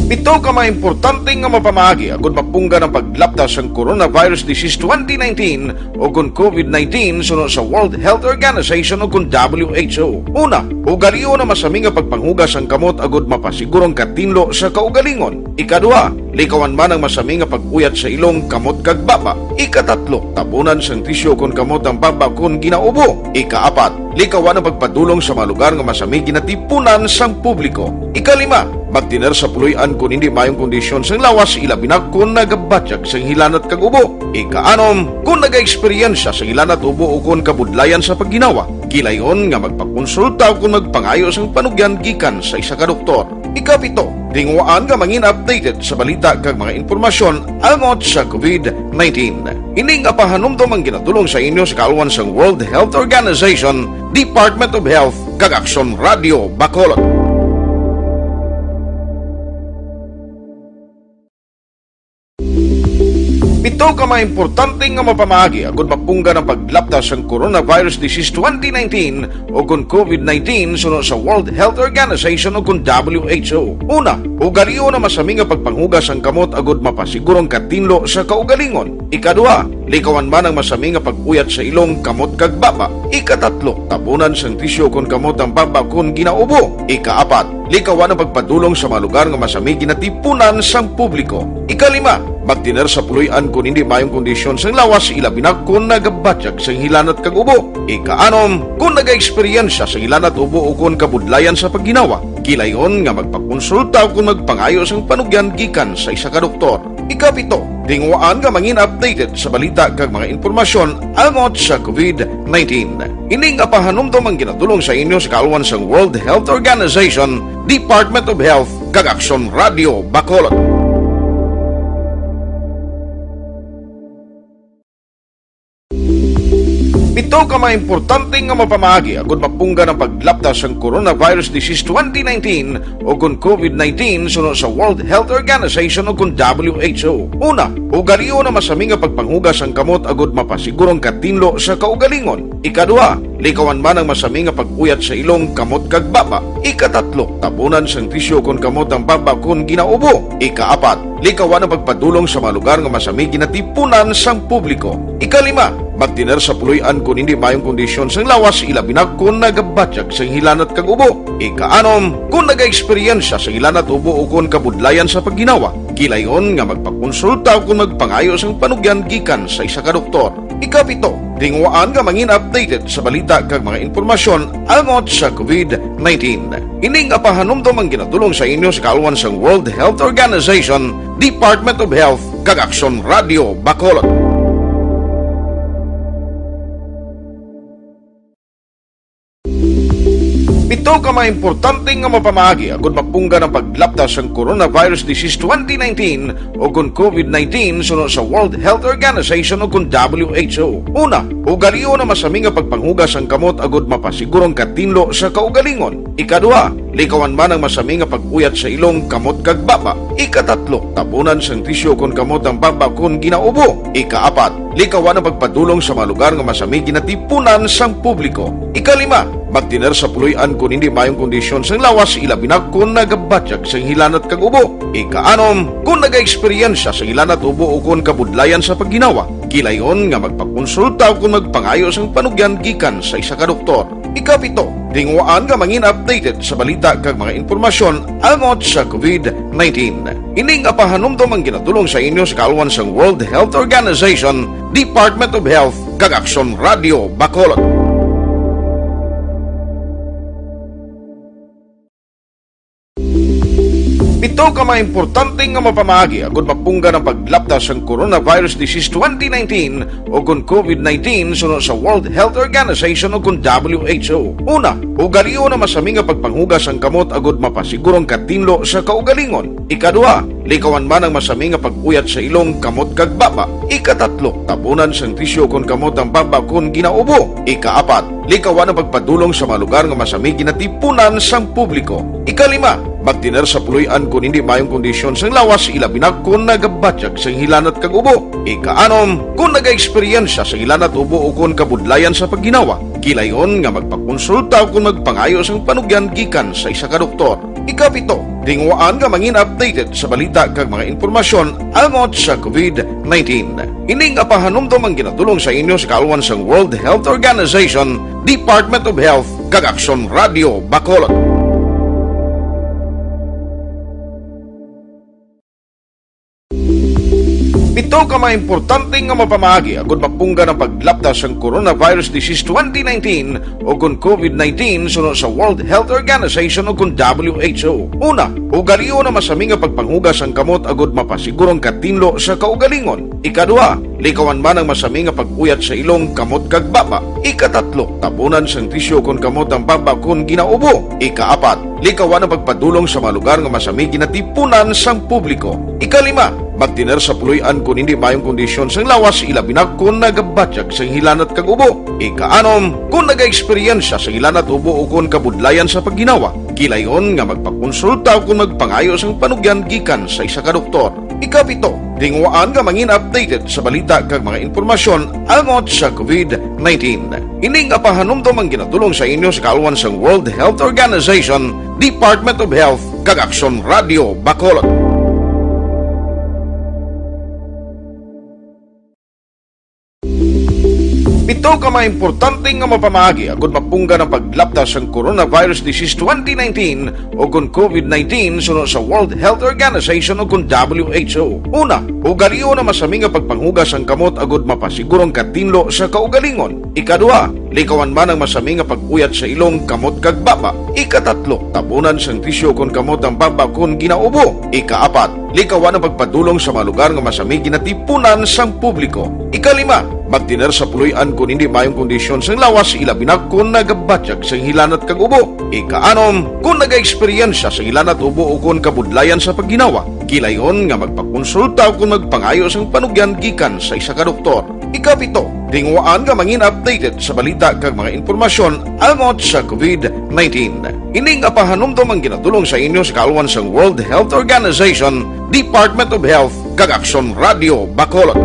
Pito ka mga importante nga mapamaagi agud mapunggan ang paglapta sang coronavirus disease twenty nineteen o kon COVID nineteen suno sa World Health Organization o kon W H O. Una, ugalion ang masami nga pagpanghugas sang kamot agud mapasiguro ang katinlo sa kaugalingon. Ikaduha, likawan man ang masami nga pag-uyat sa ilong, kamot, kag baba. Ikatatlo, tabunan sang tisyu kon kamot ang baba kon ginaubo. Ikaapat, likawan ang pagpadulong sa mga lugar nga masami ginatipunan sang publiko. Ikalima, magtener sa puloy-an kon hindi maayong kondisyon sang lawas, ilabi na kon nagabatyag sang hilanat kag ubo. Ikaanom, kon nagaeksperyensya sang hilanat, ubo, o kon kabudlayan sa pagginawa, gilayon nga magpakonsulta o kon magpangayo sang panugyan gikan sa isa ka doktor. Ikapito, tinguhaan nga mangin updated sa balita kag mga impormasyon angot sa COVID nineteen. Ini nga pahanumdom ang ginadulong sa inyo sa kaalwan sang World Health Organization, Department of Health, kag Aksyon Radio Bacolod. Pito ka mga importante nga mapamaagi agud mapunggan ang paglapta sang coronavirus disease twenty nineteen o kon COVID nineteen suno sa World Health Organization o kon W H O. Una, ugalion ang masami nga pagpanghugas sang kamot agud mapasiguro ang katinlo sa kaugalingon. Ikaduha, likawan man ang masami nga pag-uyat sa ilong, kamot, kag baba. Ikatatlo, tabunan sang tisyu kon kamot ang baba kon ginaubo. Ikaapat, likawan ang pagpadulong sa mga lugar nga masami ginatipunan sang publiko. Ikalima, magtener sa puloy-an kon hindi maayong kondisyon sang lawas, ilabi na kon nagabatyag sang hilanat kag ubo. Ikaanom, kon nagaeksperyensya sang hilanat, ubo, o kon kabudlayan sa pagginawa, gilayon nga magpakonsulta o kon magpangayo sang panugyan gikan sa isa ka doktor. Ikapito, tinguhaan nga mangin updated sa balita kag mga impormasyon angot sa COVID nineteen. Ini nga pahanumdom ang ginadulong sa inyo sa kaalwan sang World Health Organization, Department of Health, kag Aksyon Radio Bacolod. Pito ka mga importante nga mapamaagi agud mapunggan ang paglapta sang coronavirus disease twenty nineteen o kon COVID nineteen suno sa World Health Organization o kon W H O. Una, ugalion ang masami nga pagpanghugas sang kamot agud mapasiguro ang katinlo sa kaugalingon. Ikaduha, likawan man ang masami nga pag-uyat sa ilong, kamot, kag baba. Ikatatlo, tabunan sang tisyu kon kamot ang baba kon ginaubo. Ikaapat, likawan ang pagpadulong sa mga lugar nga masami ginatipunan sang publiko. Ikalima, magtener sa puloy-an kon hindi maayong kondisyon sang lawas, ilabi na kon nagabatyag sang hilanat kag ubo. Ikaanom, kon nagaeksperyensya sang hilanat, ubo, o kon kabudlayan sa pagginawa, gilayon nga magpakonsulta o kon magpangayo sang panugyan gikan sa isa ka doktor. Ikapito, tinguhaan nga mangin updated sa balita kag mga impormasyon angot sa COVID nineteen. Ini nga pahanumdom ang ginadulong sa inyo sa kaalwan sang World Health Organization, Department of Health, kag Aksyon Radio Bacolod. Pito ka mga importante nga mapamaagi agud mapunggan ang paglapta sang coronavirus disease twenty nineteen o kon covid nineteen suno sa World Health Organization o kon W H O. Una, ugalion ang masami nga pagpanghugas sang kamot agud mapasiguro ang katinlo sa kaugalingon. Ikaduha, likawan man ang masami nga pag-uyat sa ilong, kamot kag baba. Ikatatlo, tabunan sang tisyu kon kamot ang baba kon ginaubo. Ikaapat, likawan ang pagpadulong sa mga lugar nga masami ginatipunan sang publiko. Ikalima, magtener sa puloy-an kon hindi maayong kondisyon sang lawas, ilabi na kon nagabatyag sang hilanat kag ubo. Ikaanom, kon nagaeksperyensya sang hilanat, ubo o kon kabudlayan sa pagginawa, kilayon nga magpakonsulta o kon magpangayo sang panugyan gikan sa isa ka doktor. Ikapito, tinguhaan nga mangin updated sa balita kag mga impormasyon angot sa covid nineteen. Ini nga pahanumdom ang ginadulong sa inyo sa kaalwan sang World Health Organization, Department of Health, kag Aksyon Radio Bacolod. Pito ka mga importante nga mapamaagi agud mapunggan ang paglapta sang coronavirus disease twenty nineteen o kon covid nineteen suno sa World Health Organization o kon W H O. Una, ugalion ang masami nga pagpanghugas sang kamot agud mapasiguro ang katinlo sa kaugalingon. Ikaduha, likawan man ang masami nga pag-uyat sa ilong, kamot kag baba. Ikatatlo, tabunan sang tisyu kon kamot ang baba kon ginaubo. Ikaapat, likawan ang pagpadulong sa mga lugar nga masami ginatipunan sang publiko. Ikalima, magtener sa puloy-an kon hindi maayong kondisyon sang lawas, ilabi na kon nagabatyag sang hilanat kag ubo. Ikaanom, kon nagaeksperyensya sang hilanat, ubo o kon kabudlayan sa pagginawa, kilayon nga magpakonsulta o kon magpangayo sang panugyan gikan sa isa ka doktor. Ikapito, tinguhaan nga mangin updated sa balita kag mga impormasyon angot sa covid nineteen. Ini nga pahanumdom ang ginadulong sa inyo sa kaalwan sang World Health Organization, Department of Health, kag Aksyon Radio Bacolod. Pito ka mga importante nga mapamaagi agud mapunggan ang paglapta sang coronavirus disease twenty nineteen o kon covid nineteen suno sa World Health Organization o kon W H O. Una, ugalion ang masami nga pagpanghugas sang kamot agud mapasiguro ang katinlo sa kaugalingon. Ikaduha, likawan man ang masami nga pag-uyat sa ilong, kamot kag baba. Ikatatlo, tabunan sang tisyu kon kamot ang baba kon ginaubo. Ikaapat, likawan ang pagpadulong sa mga lugar nga masami ginatipunan sang publiko. Ikalima, magtener sa puloy-an kon hindi maayong kondisyon sang lawas, ilabi na kon nagabatyag sang hilanat kag ubo. Ikaanom, kon nagaeksperyensya sang hilanat, ubo o kon kabudlayan sa pagginawa, kilayon nga magpakonsulta o kon magpangayo sang panugyan gikan sa isa ka doktor. Ikapito, tinguhaan nga mangin updated sa balita kag mga impormasyon angot sa covid nineteen. Ini nga pahanumdom ang ginadulong sa inyo sa kaalwan sang World Health Organization, Department of Health, kag Aksyon Radio Bacolod. Pito ka mga importante nga mapamaagi agud mapunggan ang paglapta sang coronavirus disease twenty nineteen o kon covid nineteen suno sa World Health Organization o kon W H O. Una, ugalion ang masami nga pagpanghugas sang kamot agud mapasiguro ang katinlo sa kaugalingon. Ikaduha, likawan man ang masami nga pag-uyat sa ilong, kamot kag baba. Ikatatlo, tabunan sang tisyu kon kamot ang baba kon ginaubo. Ikaapat, likawan ang pagpadulong sa mga lugar nga masami ginatipunan sang publiko. Ikalima, magtener sa puloy-an kon hindi maayong kondisyon sang lawas, ilabi na kon nagabatyag sang hilanat kag ubo. Ikaanom, kon nagaeksperyensya sang hilanat, ubo o kon kabudlayan sa pagginawa, kilayon nga magpakonsulta o kon magpangayo sang panugyan gikan sa isa ka doktor. Ikapito, tinguhaan nga mangin updated sa balita kag mga impormasyon angot sa covid nineteen. Ini nga pahanumdom ang ginadulong sa inyo sa kaalwan sang World Health Organization, Department of Health, kag Aksyon Radio Bacolod.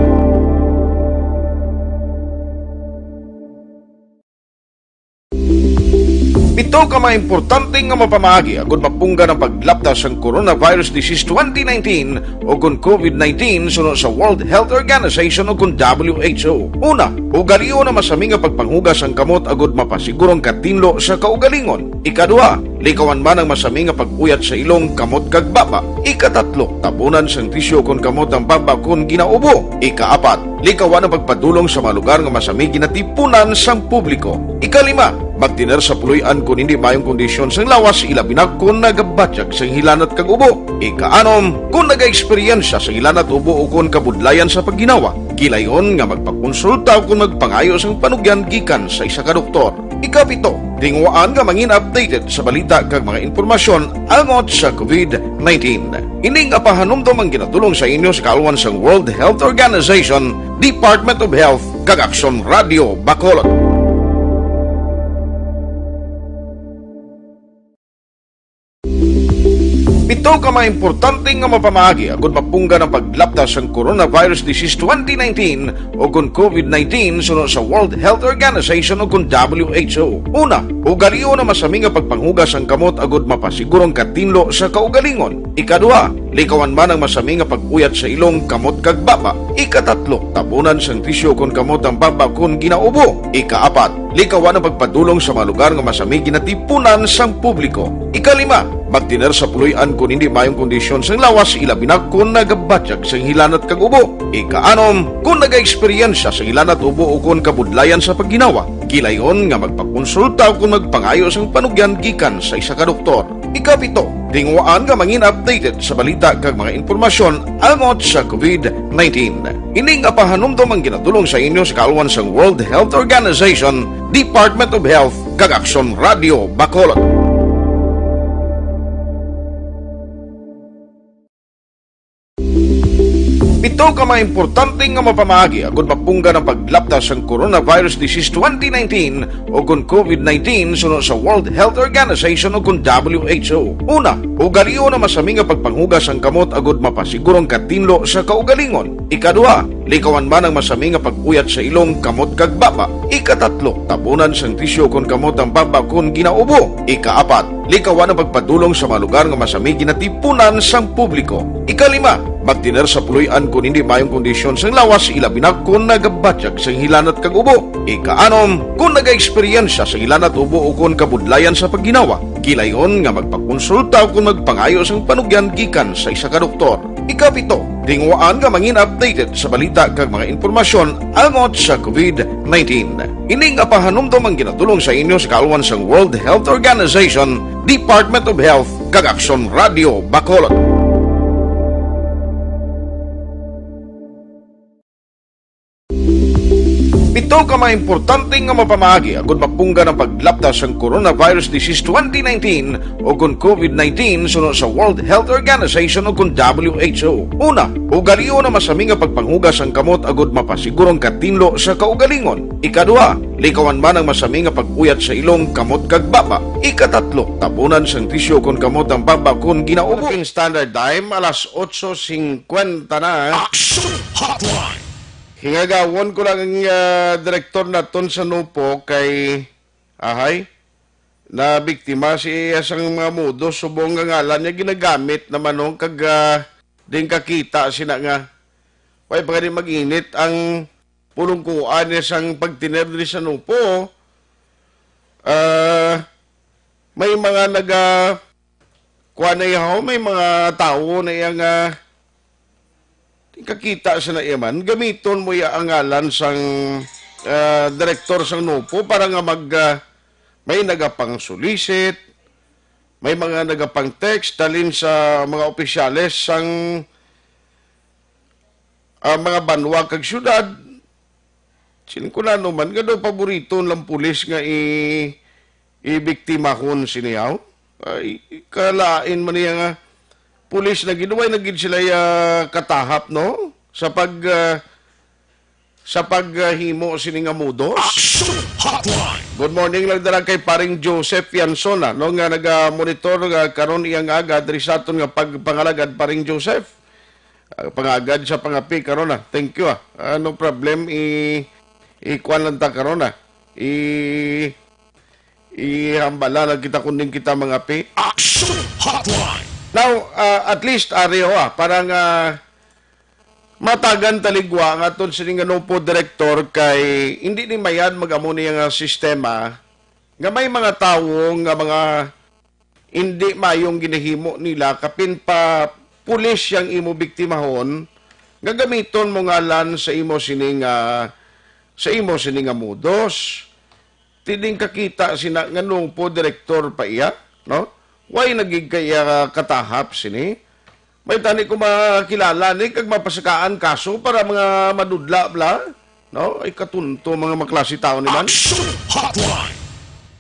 Pito ka mga importante nga mapamaagi agud mapunggan ang paglapta sang coronavirus disease twenty nineteen o kon covid nineteen suno sa World Health Organization o kon W H O. Una, ugalion ang masami nga pagpanghugas sang kamot agud mapasiguro ang katinlo sa kaugalingon. Ikaduha, likawan man ang masami nga pag-uyat sa ilong, kamot kag baba. Ikatatlo, tabunan sang tisyu kon kamot ang baba kon ginaubo. Ikaapat, likawan ang pagpadulong sa mga lugar nga masami ginatipunan sang publiko. Ikalima, Magtener sa puloy-an kon hindi maayong kondisyon sang lawas, ilabi na kon nagabatyag sang hilanat kag ubo. Ikaanom, kon nagaeksperyensya sang hilanat, ubo, o kon kabudlayan sa pagginawa, gilayon nga magpakonsulta o kon magpangayo sang panugyan gikan sa isa ka doktor. Ikapito, tinguhaan nga mangin updated sa balita kag mga impormasyon angot sa COVID nineteen. Ining pahanumdom ang ginadul-ong sa inyo sa kaalwan sang World Health Organization, Department of Health, kag Aksyon Radio Bacolod. Pito ka mga importante nga mapamaagi agud mapunggan ang paglapta sang coronavirus disease twenty nineteen o kon COVID nineteen suno sa World Health Organization o kon W H O. Una, ugalion ang masami nga pagpanghugas sang kamot agud mapasiguro ang katinlo sa kaugalingon. Ikaduha, likawan man ang masami nga pag-uyat sa ilong, kamot, kag baba. Ikatatlo, tabunan sang tisyo kon kamot ang baba kon ginaubo. Ikaapat, likawan ang pagpadulong sa mga lugar nga masami ginatipunan sang publiko. Ikalima, magtener sa puloy-an kon hindi maayong kondisyon sang lawas, ilabi na kon nagabatyag sang hilanat kag ubo. Ikaanom, kon nagaeksperyensya sang hilanat, ubo, o kon kabudlayan sa pagginawa, gilayon nga magpakonsulta o kon magpangayo sang panugyan gikan sa isa ka doktor. Ikapito, tinguhaan nga mangin updated sa balita kag mga impormasyon angot sa COVID nineteen. Ining pahanumdom ang ginadul-ong sa inyo sa kaalwan sang World Health Organization, Department of Health, kag Aksyon Radio Bacolod. Pito ka mga importante nga mapamaagi agud mapunggan ang paglapta sang coronavirus disease twenty nineteen o kon COVID nineteen suno sa World Health Organization o kon W H O. Una, ugalion ang masami nga pagpanghugas sang kamot agud mapasiguro ang katinlo sa kaugalingon. Ikaduha, likawan man ang masami nga pag-uyat sa ilong, kamot, kag baba. Ikatatlo, tabunan sang tisyo kon kamot ang baba kon ginaubo. Ikaapat, likawan ang pagpadulong sa mga lugar nga masami ginatipunan sang publiko. Ikalima, magtener sa puloy-an kon hindi maayong kondisyon sang lawas, ilabi na kon nagabatyag sang hilanat kag ubo. Ikaanom, kon nagaeksperyensya sang hilanat, ubo, o kon kabudlayan sa pagginawa, gilayon nga magpakonsulta o kon magpangayo sang panugyan gikan sa isa ka doktor. Ikapito, tinguhaan nga mangin updated sa balita kag mga impormasyon angot sa COVID nineteen. Ining pahanumdom ang ginadul-ong sa inyo sa kaalwan sang World Health Organization, Department of Health, kag Aksyon Radio Bacolod. Pito ka mga importante nga mapamaagi agud mapunggan ang paglapta sang coronavirus disease twenty nineteen o kon COVID nineteen suno sa World Health Organization o kon W H O. Una, ugalion ang masami nga pagpanghugas sang kamot agud mapasiguro ang katinlo sa kaugalingon. Ikaduha, likawan man ang masami nga pag-uyat sa ilong, kamot, kag baba. Ikatatlo, tabunan sang tisyo kon kamot ang baba kon ginaubo. Philippine Standard Time, alas otso singkwenta na. Action Hotline. Hingagawon ko lang ang, ah, direktor naton sa NOPO kay, ahay, na biktima si iya sang mga mudos, subong nga ngalan niya ginagamit naman, no, kag, ah, din kakita sina nga way pa gani mag-init ang pulungkuan niya sang pagtiner diri sa NOPO. Ah, may mga naga, kuan na ihaw, may mga tawo na iya nga di kakita sa na iya man. Gamiton mo iya ang ngalan sang, ah, direktor sang NOPO para nga mag, ah, may nagapang-solicit, may mga nagapang-text dalin sa mga opisyales sang, ah, mga banwa kag syudad. Siling ko na naman nga daw paborito lang pulis nga i-, ibiktimahon sini, haw? Ay, kalain man niya nga pulis na gid, way na gid sila, ah, katahap, no? Sa pag, ah, sa paghimo sini nga mudos. Action Hotline. Good morning lang dala kay paring Joseph Yansona, no, nga naga-monitor nga karon iyang aga diri sa aton nga pagpangalagad, paring Joseph. Ah, pangagad sa pangapi karon, ah. Thank you, ah. Ah, no problem. I, ikuan lang ta karon, ah. I, ihambala lang kita kundin kita mangapi. Action Hotline. Now, ah, at least, ari, oh, ah, para nga matagan taligwa ang aton sining nga NOPO direktor kay hindi ni mayad mag-amo niya nga sistema nga may mga tawo nga mga hindi mayong ginahimo nila kapin pa pulis yang imo biktimahon nga gamiton mo ngalan sa imo sini nga, sa imo sini nga mudos. Ti din kakita sina nga nung po direktor pa iya, no? Why nagig kaya katahap sini? May tani ko makilala ni kag mapasakaan kaso para mga madudla bla, no? Ay katunto mga maklase tao ni man. Action Hotline.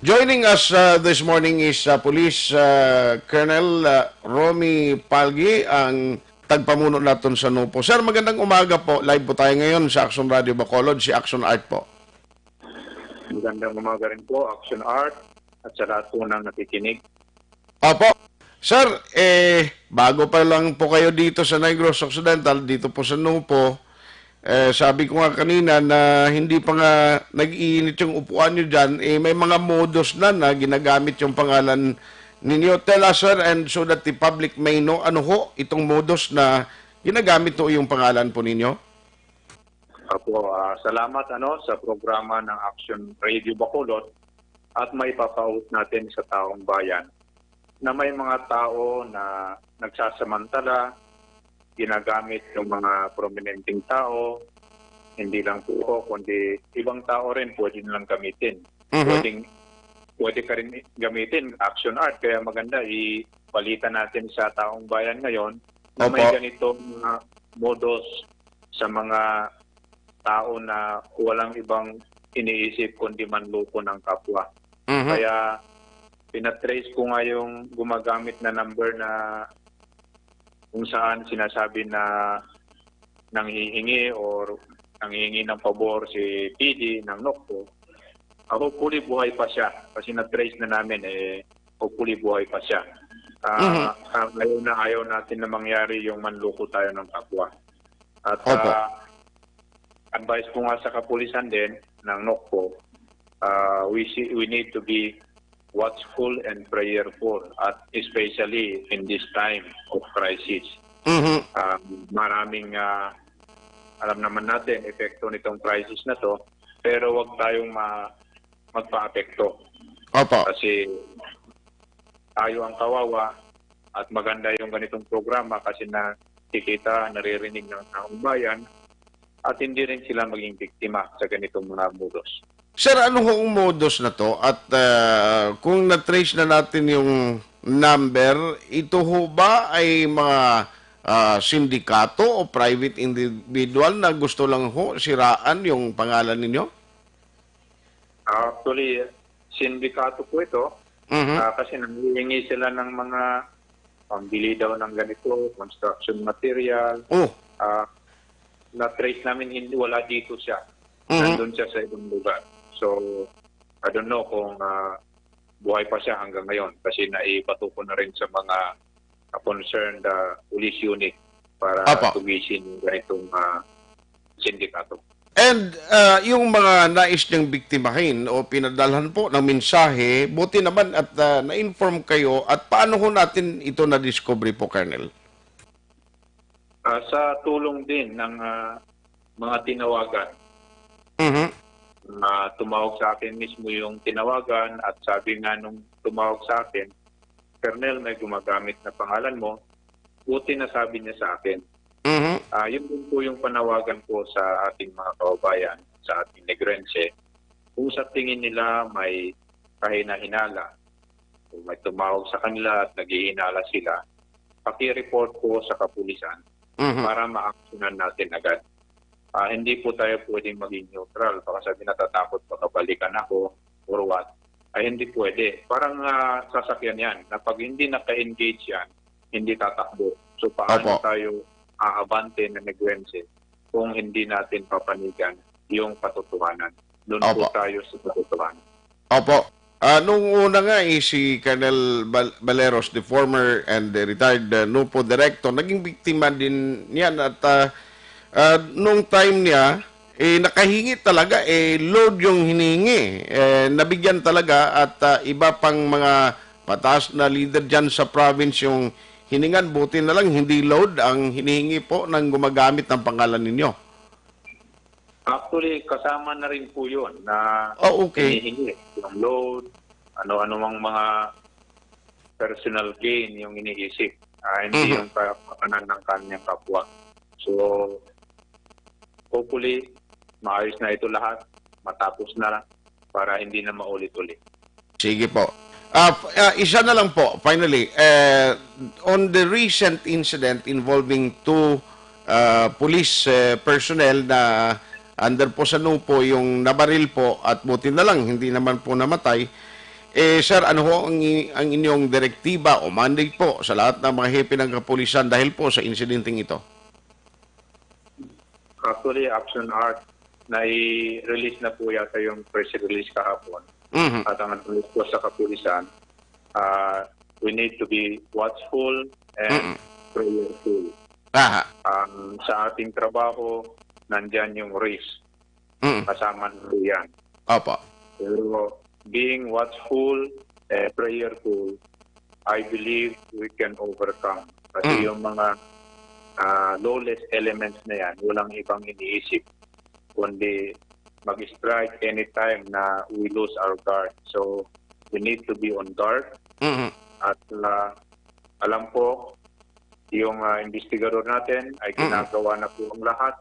Joining us uh, this morning is uh, Police uh, Colonel uh, Romy Palgi, ang tagpamuno naton sa NOPO. Sir, magandang umaga po. Live po tayo ngayon sa Action Radio Bacolod, si Action Art po. Magandang umaga rin po, Action Art, at sa lahat po ng nakikinig. Opo. Sir, eh, bago pa lang po kayo dito sa Negros Occidental, dito po sa NOPO, eh, sabi ko nga kanina na hindi pa nga nag-iinit yung upuan nyo dyan, eh, may mga modus na na ginagamit yung pangalan ninyo. Tell us, sir, and so that the public may know, ano ho itong modus na ginagamit ho yung pangalan po ninyo? Apo, ah, salamat ano sa programa ng Action Radio Bacolod at may papaut natin sa taong bayan na may mga tao na nagsasamantala, ginagamit yung mga prominenteng tao, hindi lang po ako, kundi ibang tao rin pwede nilang gamitin. Mhm. Pwedeng, pwede ka rin gamitin, Action Art, kaya maganda, ibalita natin sa taong bayan ngayon na may Opo. ganitong mga modus sa mga tao na walang ibang iniisip kundi manloko ng kapwa. Mhm. Kaya pinatrace ko nga yung gumagamit na number na kung saan sinasabi na nanghihingi or nanghihingi ng pabor si P D ng NOCPO. Ah, hopefully buhay pa siya kasi na-trace na namin, eh, hopefully buhay pa siya. Ah, Mhm. ah, ayaw na ayaw natin na mangyari yung manloko tayo ng kapwa. At Opo. ah, advice ko nga sa kapulisan din ng NOCPO, ah, we see, we need to be watchful and prayerful, at especially in this time of crisis. Mhm. Ah, maraming, ah, alam naman natin, epekto nitong crisis na 'to, pero 'wag tayong ma-, magpaapekto. Opo. Kasi tayo ang kawawa at maganda yung ganitong programa kasi nakikita, naririnig ng taong bayan at hindi rin sila maging biktima sa ganitong mga modus. Sir, ano ho ang modus na 'to? At, ah, kung na-trace na natin yung number, ito ho ba ay mga, ah, sindikato o private individual na gusto lang ho siraan yung pangalan ninyo? Actually, sindikato po ito. Mhm. Ah, kasi nanghihingi sila ng mga pambili daw ng ganito, construction material. Oh. Ah, na-trace namin, hindi, wala dito siya. Mhm. Nandun siya sa ibang lugar. So, I don't know kung, ah, buhay pa siya hanggang ngayon kasi naibato ko na rin sa mga, ah, concerned, ah, police unit para Apo. tugisin yung ganitong, ah, sindikato. And, ah, yung mga nais niyang biktimahin o pinadalhan po ng mensahe, buti naman at, ah, na-inform kayo. At paano ho natin ito na-discover po, Colonel? Ah, sa tulong din ng, ah, mga tinawagan. Mhm. Ah, tumawag sa akin mismo yung tinawagan at sabi nga nung tumawag sa akin, "Colonel, may gumagamit na pangalan mo." Buti na sabi niya sa akin. Mhm. Ah, yun din po yung panawagan ko sa ating mga kababayan, sa ating Negrense, kung sa tingin nila may kahinahinala, kung may tumawag sa kanila at naghihinala sila, paki-report po sa kapulisan Mhm. para ma-actionan natin agad. Ah, hindi po tayo pwedeng maging neutral. Baka sabi, "Natatakot, baka balikan ako," or what. Ay, hindi pwede. Parang, ah, sasakyan yan na pag hindi naka-engage yan, hindi tatakbo. So, paano Opo. tayo aabante na Negrense kung hindi natin papanigan yung katotohanan? Doon po Opo. tayo sa katotohanan. Opo. Ah, nung una nga, eh, si Colonel Bal-, Baleros, the former and the retired, uh, NOPO director, naging biktima din niyan. At, ah, ah, nung time niya, eh, nakahingi talaga, eh, load yung hinihingi. Eh, nabigyan talaga at, ah, iba pang mga pataas na leader dyan sa province yung hiningan. Buti na lang, hindi load ang hinihingi po ng gumagamit ng pangalan ninyo. Actually, kasama na rin po yun na Oh, okay. hinihingi yung load, ano-ano mang mga personal gain yung iniisip. Ah, hindi Mhm. yung kapakanan ng kanyang kapwa. So, hopefully, maayos na ito lahat, matapos na para hindi na maulit-ulit. Sige po. Ah, f- ah, isa na lang po, finally. Eh, on the recent incident involving two ah, police eh, personnel na under po sa NOPO yung nabaril po at buti na lang hindi naman po namatay. Eh, sir, ano ho ang, i- ang inyong direktiba o mandate po sa lahat ng mga hepe ng kapulisan dahil po sa insidenteng ito? Actually, Action Art, nai-release na po yata yung press release kahapon. Mhm. At ang advice po sa kapulisan, ah, we need to be watchful and Mm-mm. prayerful. Aha. Um, sa ating trabaho, nandyan yung risk. Mm. Kasama na po yan. Opo. Pero being watchful and prayerful, I believe we can overcome. Kasi Mm. yung mga ah, lawless elements na yan, walang ibang iniisip kundi mag-strike anytime na we lose our guard. So, we need to be on guard. Mhm. At ah, alam ko, yung ah, investigador natin ay Mm. ginagawa na po ang lahat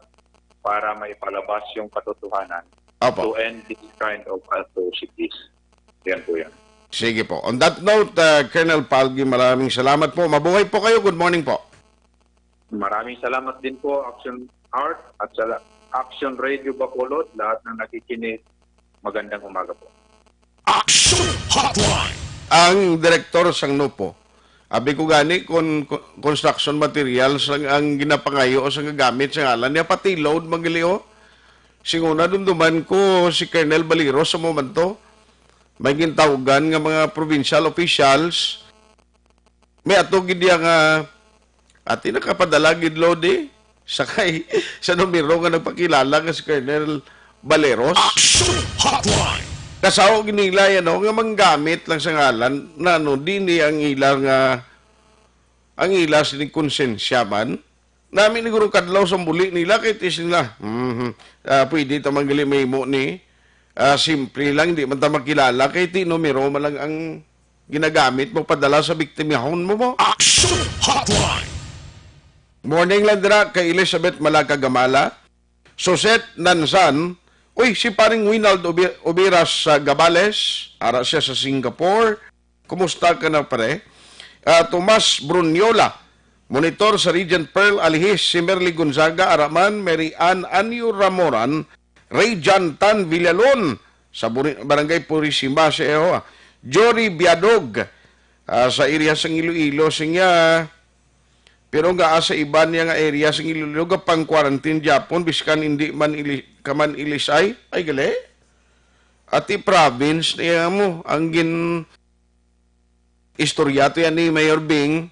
para maipalabas yung katotohanan Opo. to end this kind of atrocities. Yan po yan. Sige po. On that note, uh, Colonel Palgi, maraming salamat po. Mabuhay po kayo. Good morning po. Maraming salamat din po, Action Art, at sa Action Radio Bacolod, lahat ng nakikinig. Magandang umaga po. Action Hotline. Ang direktor sang NOPO, abi ko gani kung construction materials ang, ang ginapangayo o sang gagamit sa ngalan niya, pati load, magiliho. Singuna, dumduman ko si Colonel Baliros sa momento. May gintawgan nga mga provincial officials. May ato gid iya nga ati nakapadala gid load eh. Sakay sa numero nga nagpakilala nga si Colonel Baleros. Action Hotline. Kasaw ginila yan, no, nga manggamit lang sa ngalan na ano, di ni ang ila nga ang ila sining konsensya man. Nami ni guro kadlaw sa buli nila kay tis nila. Mhm. Ah, pwede ta man gali mahimo ni ah, simple lang, di man ta makilala kay ti numero man lang ang ginagamit mo padala sa biktimahon mo mo. Action Hotline. Morning lang dira kay Elizabeth Malaga Gamala, Suset Nansan, uy, si paring Winald Ubi- Ubiras sa Gabales, ara siya sa Singapore. Kumusta ka na, pare? Ah, Tomas Bruniola, monitor sa Regent Pearl Alihis, si Merly Gonzaga, Araman, Mary Ann Anyo Ramoran, Ray John Tan Villalon, sa Buri- Barangay Purisima, sa Eho, Jory Biadog, ah, sa area sang Iloilo, sing iya, pero nga sa iban niya nga area sang Iloilo, gapang quarantine gyapon, biskan hindi man ili, ka man ilisay, ay gali. Ati province niya mo, ang gin istorya to yan ni Mayor Bing,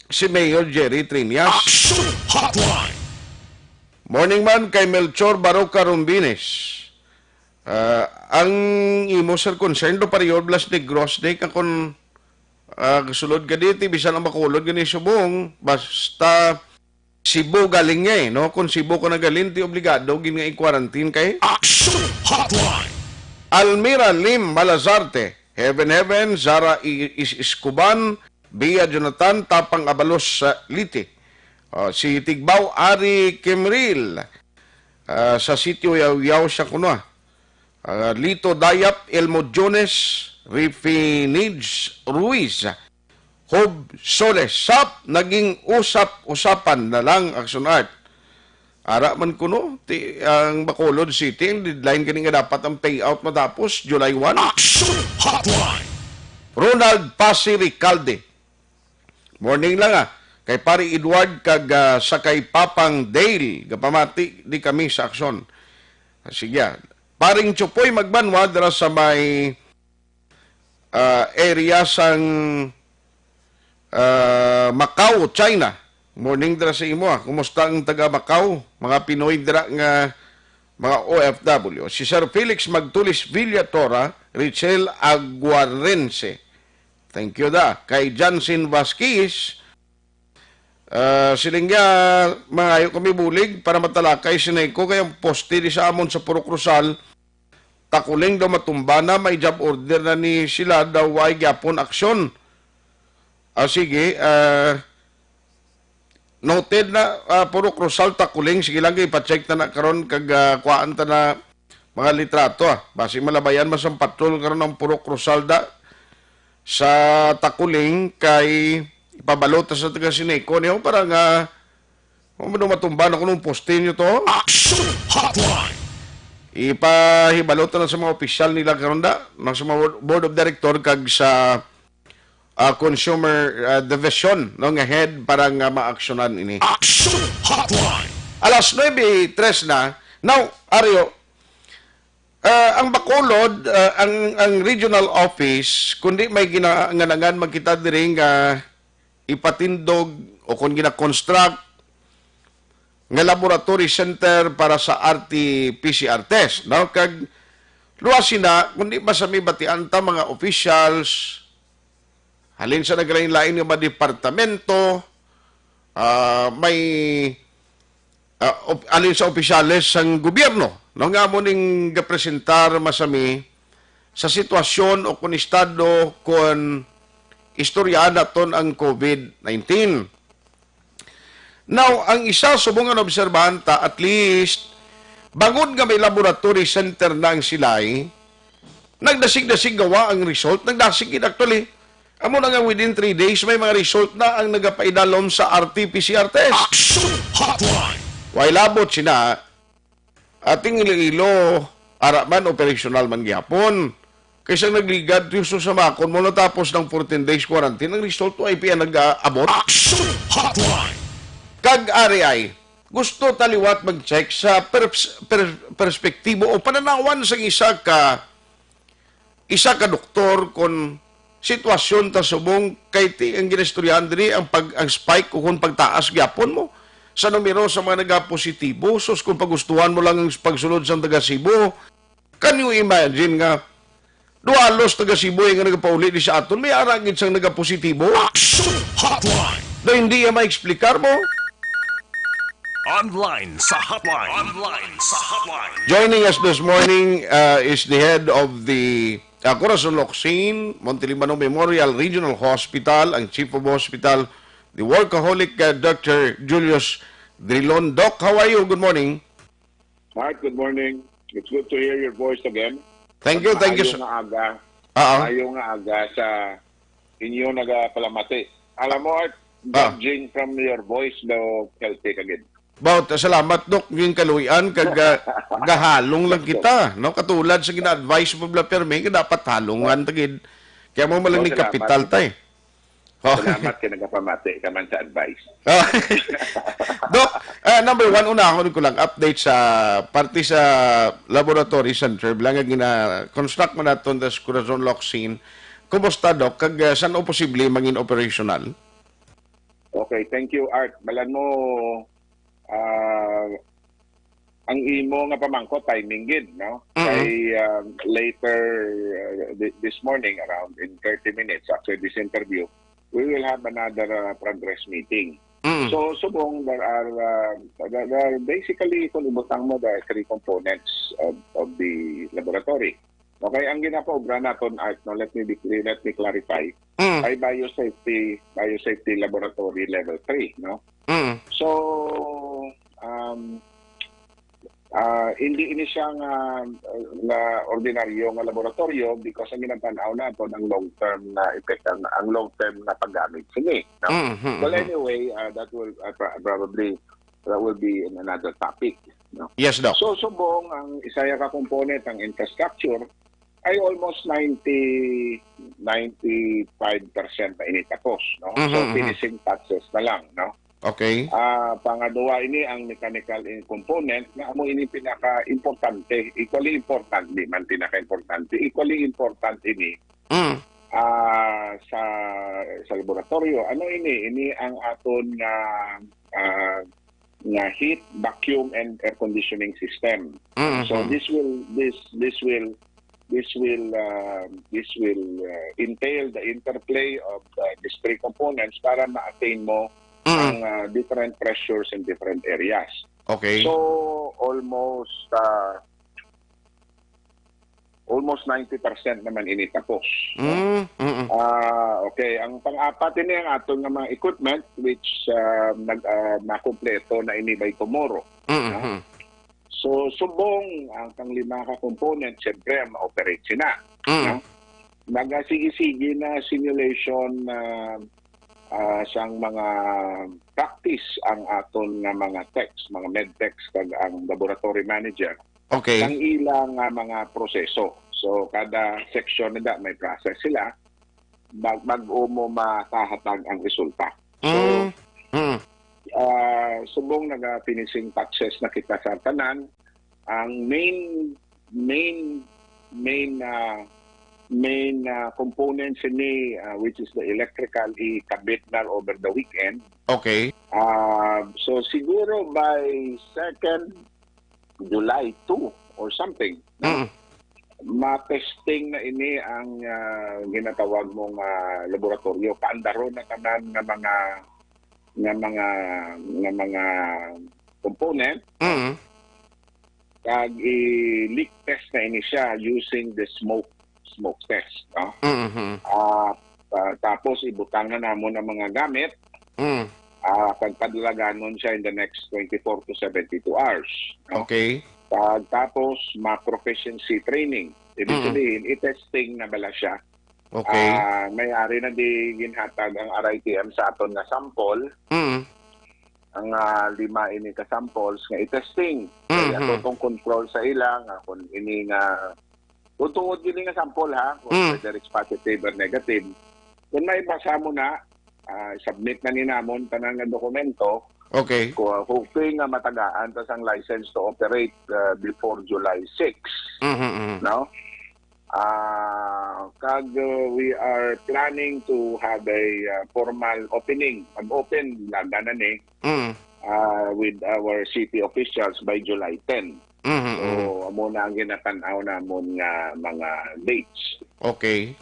si Mayor Jerry Triñas. Action Hotline. Morning man kay Melchor Baroca Rumbines. Ah, ang imo, sir, concern do Pariol Blas Negros, di ka kon ah, sulod ka dito, bisan ang Bacolod gani subong, basta Cebu galing niya eh, no? Kung Cebu ka nagaling, di obligado gid nga i-quarantine kay Action Hotline. Almira Lim Malazarte, Heaven Heaven, Zara I- Is Iscuban, Bia Jonathan, Tapang Abalos sa Liti. Ah, si Tigbao Ari Kimril, ah, sa sitio Yaw-Yaw siya kuno, ah. Ah, Lito Dayap, Elmo Jones, Rifinage Ruiz, Hob Soles, sap, naging usap-usapan na lang, Action Art. Ara man kuno, ti, ang Bacolod City, ang deadline gani nga dapat ang payout matapos, July one. Action Hotline. Ronald Pasi Ricalde. Morning lang ah. Kay Pari Edward kag ah, sa kay Papang Dale, gapamati di kami sa aksyon. Sige ah. Paring Chupoy Magbanwa dira sa may ah, area sang ah, Macau, China. Morning dira sa imo ah. Kumusta ang taga Macau? Mga Pinoy dira nga mga O F W. Si Sir Felix Magtulis Villatora, Richel Aguarense. Thank you da. Kay Jansen Vasquez, ah, siling niya, mangayo kami bulig para matalakay si Neko kay ang poste di sa amon sa Purok Rosal, takuling daw matumba na, may job order na ni sila daw, way gyapon aksyon. Ah, sige, ah, noted na, ah, Purok Rosal, takuling, sige lang, ipa-check ta na karon kag ah, kuhaan ta na mga litrato, ah. Basi malabayan man sang patrol karon ang Purok Rosalda sa Takuling kay ipabalo ta sa taga Sineco niyo para nga, ano, matumba na kuno ang poste niyo to. Action Hotline! Ipahibalo ta na sa mga opisyal nila karon da, na sa mga Board of Director kag sa, ah, Consumer, ah, Division, no, nga head para nga maaksyonan ini. Action Hotline! Alas nuebe tres na. Now, Ario, ah, ang Bacolod, ah, ang, ang regional office, kundi may gina-, nganangan man kita diri nga ipatindog o kung gina-construct nga laboratory center para sa R T P C R test, no? Kag luwas sina, kundi ba sa may batian ta mga officials, halin sa naglain-lain nga mga departamento, ah, may, ah, op-, halin sa opisyales sang gobyerno, no, nga amo ning gapresentar masami sa sitwasyon o kon estado kon istoryahan naton ang COVID nineteen. Now, ang isa subong nga naobserbahan ta, at least, bangod nga may laboratory center na ang Silay, nagdasig-dasig gawa ang result, nagdasig gid actually. Amo na nga within three days, may mga result na ang nagapaidalom sa R T P C R test. Action Hotline! Way labot sina, ating Iloilo, ara man, operasyonal man gihapon. Kaysa nagligad, yung susamakon mo, natapos ng fourteen days quarantine, ang result, wa pa nag-abot. Action Hotline! Kag ari ay, gusto ta liwat mag-check sa pers-, per-, perspektibo o pananawan sang isa ka, isa ka doktor kon sitwasyon ta subong kay ti ang ginistoryahan diri ang pag, ang spike o kon pagtaas gyapon mo sa numero sa mga nagapositibo. Sus, kung pagustuhan mo lang ang pagsulod sang taga Cebu, can you imagine nga duhalos taga Cebu nga nagapauli di sa aton, may ara gid sang nagapositibo? Action Hotline! Na hindi iya maexplikar mo? Online sa hotline. Online sa hotline. Joining us this morning, uh, is the head of the, uh, Corazon Locsin, Monte Libano Memorial Regional Hospital, ang Chief of Hospital, the workaholic, uh, Doctor Julius Drilon. Doc, how are you? Good morning. Mark, good morning. It's good to hear your voice again. Thank you, thank you, sir. Maayo nga aga. Oo. Maayo nga aga sa inyo nagapalamati. Alam mo, Art, ah, judging from your voice, daw healthy ka gid. About, salamat, Doc, yung kaluyan, kag, ah, gahalong lang kita, no? Katulad sa gina-advise mo, Bla Perme, nga dapat halongan ta gid. Kaya mo malang ni kapital, tay. Oh. Salamat kay nagapamati ka man sa advice. Oh. Doc, ah, number one, unahon ko lang update sa parte sa laboratory center, bilang nga gina-construct man naton sa Corazon Locsin. Kumusta, Doc? Kag, ah, san o posible mangin operational? Okay, thank you, Art. Balan mo, ah, ang imo nga pamangkot, timing gid, no? Mm-mm. Kay, ah, later, ah, thi-, this morning, around in thirty minutes after this interview, we will have another, ah, progress meeting. Mm. So, subong, there are, ah, there, there are basically, kung ibutang mo, there are three components of, of the laboratory. Okay, ang ginapaobra naton, Art, no, let me be clear, let me clarify, mm, ay biosafety, biosafety laboratory level three, no? Mm. So, um, ah, hindi ini siya nga, nga ordinaryo nga laboratorio because ang ginatan-aw naton ang long-term na epekto, ang, ang long-term na paggamit sini, no? Mm, mm, mm. Well, anyway, ah, that will, ah, pra-, probably, that will be in another topic, no? Yes, Doc. So, subong ang isa ka component, ang infrastructure, ay almost ninety, ninety-five percent na ini tapos, no? Mhm, so, mhm, finishing touches na lang, no? Okay. Ah, pangadua ini ang mechanical in component nga amo ini pinaka-importante, equally important, di man pinaka-importante, equally important ini, mm, ah, sa, sa laboratorio. Ano ini? Ini ang aton nga, ah, nga heat, vacuum, and air conditioning system. Mm, so, mm, this will, this, this will, this will, uh, this will, uh, entail the interplay of, uh, these three components para ma-attain mo, mm, ang, uh, different pressures in different areas. Okay. So, almost, uh, almost ninety percent naman ini tapos, no? Mm, mm, mm. Ah, okay. Ang pang-apat ini ang aton nga mga equipment which, ah, nag-, ah, makumpleto na ini by tomorrow, mm, no? Mm. So, subong ang panglima ka component, siyempre, ma-operate sila. Mm. No? Nagasigi-sige na simulation na, ah, sang mga practice ang aton nga mga techs, mga med techs, kag ang laboratory manager, Okay. ang ilang, ah, mga proseso. So, kada section na da, may process sila. Bag-, bag-o mo makahatag ang resulta. So, Mm. Mm. ah, subong naga-finishing touches na kita sa tanan, ang main, main, main, ah, main, ah, component sini, ah, which is the electrical, ikabit na over the weekend. Okay. Ah, so siguro by second July two or something, no? Mm. Ma-testing na ini ang, ah, ginatawag mo nga laboratorio. Paandaron na tanan nga mga, nga mga, nga mga component. Mm. Kag i-leak test na ini siya using the smoke, smoke test, no? Mhm. Ah, ah, tapos ibutang na namon ang mga gamit, Mm. ah, kag padulaganon siya in the next twenty-four to seventy-two hours, no? Okay. Kag tapos, ma-proficiency training. Ibig Mm. sabihin, i-testing na bala siya. Okay. Ah, may ari na di ginhatag ang R I T M sa aton nga sample. Mm. Ang, ah, lima ini ka samples nga i-testing. Kaya Mhm. ato tong control sa ila nga kung ini nga, kung tuod ini nga sample, ha, kung Mm. whether it's positive or negative. Kung may basa mo na, ah, submit na ni namon tanan nga dokumento. Okay. Ku-, hoping nga matagaan ta sang license to operate, ah, before July six. Mhm, mhm. No? Ah, kag, uh, we are planning to have a, uh, formal opening. Mag-open, laga na ni, Mm. uh, with our city officials by July ten. Mhm, So, mhm. amo na ang ginatan-aw namon nga mga dates. Okay.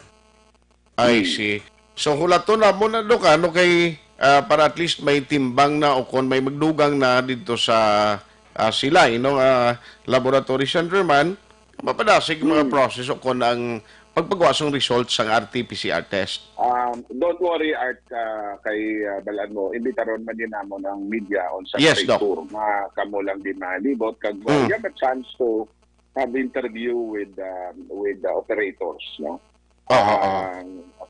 I Hmm. see. So, hulaton namon na, Dok, ano kay, ah, para at least may timbang na o kon may magdugang na didto sa, ah, Silay, no, ah, Laboratory Center man, mapadasig mga Hmm. process o kon ang pagpagawa sang results sang R T P C R test. Um, don't worry, Art, ah, kay, ah, balaan mo, imbitaron man din namon ang media on sa Yes, trade Doc. tour. Nga kamo lang din malibot, kag, uh, Hmm. you have a chance to have interview with, um, with the operators, no? Oo, oo. Ah,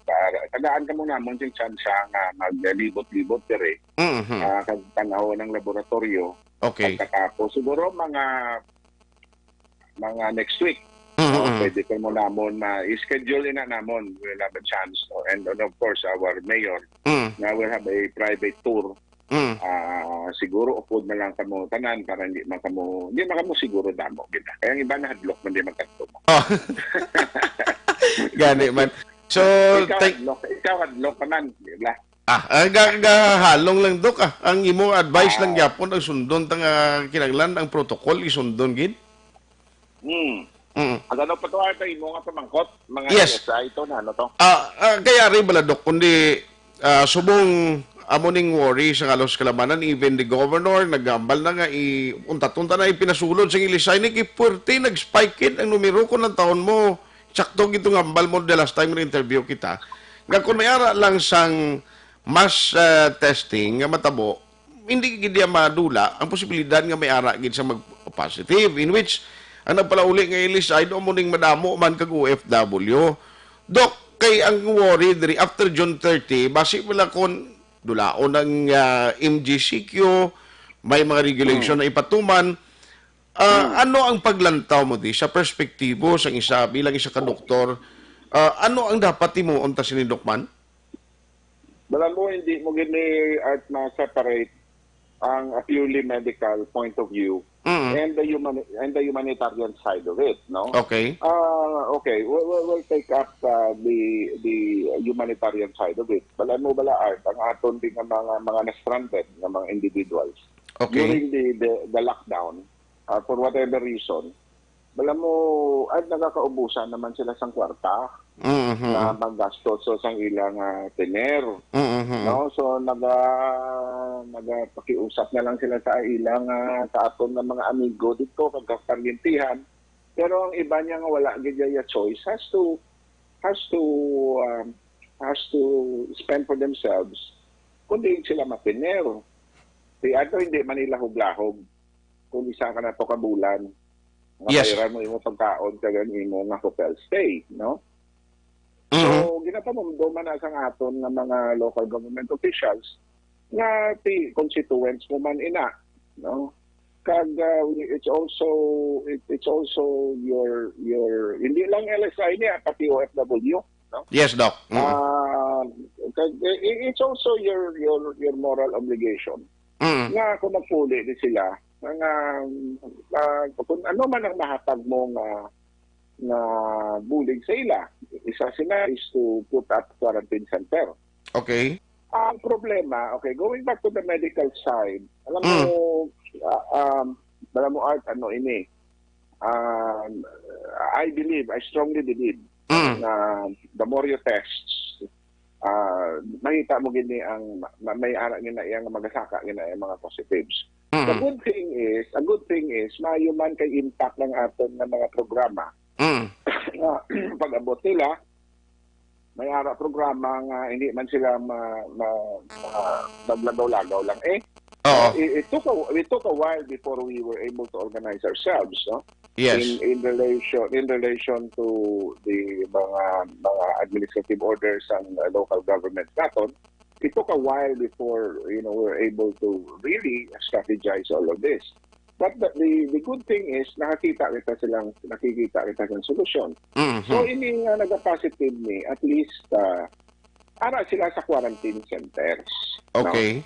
para tagaan kamo namon sing tsansa nga maglibot-libot diri, Mhm. ah, kag tan-awon ang laboratorio. Okay. Pagkatapos, siguro mga, mga next week, Mhm, no? mhm. Pwede kamo namon ma-schedule ina namon. We'll have a chance, no? And, and of course, our mayor, Mm. nga will have a private tour. Mm. Ah, siguro upod na lang kamo tanan para hindi man kamo, hindi man kamo siguro damo gid. Kaya ang iba nahadlok man di magkadto mo. Oh. Gani man. So, Ikaw thank hadlok, ikaw hadlok ka man, di ba? Ah, ah, ga-, gahalong lang, Dok, ah. Ang imo advice lang Ah. gyapon ang sundon ta nga kinahanglan ang protocol isundon gid. Hmm. Mm. Ang ano pa to, ata imo nga pamangkot, mga Yes. S I to na, ano to? Ah, ah, kaya rin bala, Dok, kundi, ah, subong amo ning worry sa halos kalamanan, even the governor, naghambal na nga i-, untat-untat na ipinasulod sa Ilisay ni, kay puwerte nag-spike gid ang numero. Kung ang taon mo, sakto gid itong hambal mo the last time na interview kita, nga kung may ara lang sang mass, ah, testing nga matabo, hindi gid niya madula ang posibilidad nga may ara gid sa mag-positive, in which ang nagpalauli nga Ilisay daw mo ning madamo man kag O F W. Dok, kay ang worry diri after June thirty, basi wala kon dulaon ang, ah, M G C Q, may mga regulation Hmm. na ipatuman. Ah, Hmm. ano ang paglantaw mo di sa perspektibo sang isa, bilang isa ka doktor? Ah, ano ang dapat himuon ta sini, Doc man? Bala mo, hindi mo gini, Art, ma-separate ang, ah, purely medical point of view Mm. and the humani-, and the humanitarian side of it, no? Okay. Ah, okay, we'll, we'll, we'll take up, ah, the, the humanitarian side of it. Bala mo bala, Art, ang aton din nga mga, mga na-stranded nga mga individuals Okay. during the, the, the lockdown, ah, for whatever reason, bala mo, ay, nagakaubusan naman sila sang kwarta Mhm. na maggastos sa sang ilang, ah, tener. Mhm. No? So, naga-, nagapakiusap na lang sila sa ilang, ah, sa aton nga mga amigo dito, kag kaparyentihan. Pero ang iba niya nga wala gid ya choice has to, has to, um, has to spend for themselves, kundi sila matener. Di ato, hindi man nila huglahog. kung isa ka na to ka bulan, nga Yes. bayaran mo imo pagkaon kag ang imo nga hotel stay, no? Mhm. So, ginapanumduman na sang aton nga mga local government officials nga ti constituents mo man ina, no? Kag, uh, it's also, it, it's also your, your, hindi lang L S I niya, pati O F W, no? Yes, Doc. Mm. Ah, kag, i-, i-, it's also your, your, your moral obligation Mm. nga kung magpuli di sila, nga, ah, kung ano man ang mahatag mo nga, nga bulig sa ila, isa sila is to put up quarantine center. Okay. Ang problema, okay, going back to the medical side, alam Mm. mo, ah, um, alam mo, Art, ano ini, um, I believe, I strongly believe Mm. na the more you test, ah, mahita mo gini ang ma-, may ara gina iyang magasaka gina iyang mga positives. The Mm. good thing is, a good thing is, maayo man kay intact ang aton nga mga programa. Mm. Nga pag-abot nila, may ara programa nga hindi man sila ma-, ma-, ma-, maglagaw-lagaw lang eh. Oo. Uh, it, it took a, it took a while before we were able to organize ourselves, no? Yes. In, in relation, in relation to the mga, mga administrative orders sang, uh, local government naton, it took a while before, you know, we were able to really strategize all of this. But the, the, the good thing is, nakakita kita silang, nakikita kita silang solusyon. Mhm. So, ini nga nagapositive ni, at least, ah, ara sila sa quarantine centers, no? Okay.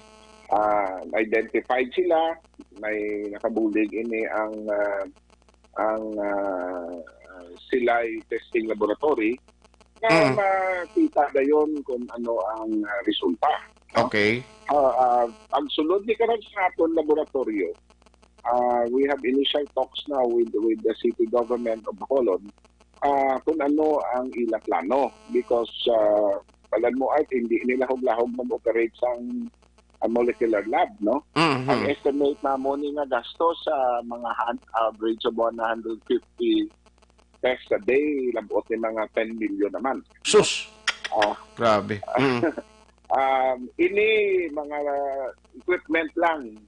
Ah, identified sila, may nakabulig ini ang, ah, ang, ah, silay testing laboratory nga Mm. makita dayon kung ano ang, ah, resulta, no? Okay. Ah, ah, ang sulod ni karon sa aton laboratorio, ah, we have initial talks now with, with the city government of Bacolod, ah, kung ano ang ila plano because, ah, balan mo, Art, hindi nila hugla-hog mag-operate sang, ah, molecular lab, no? Mhm. Ang estimate namo ni nga gasto sa mga han-, average of one hundred fifty tests a day, labot ni mga ten million naman. Sus! Ah. Grabe. Mm. Um, ini mga equipment lang.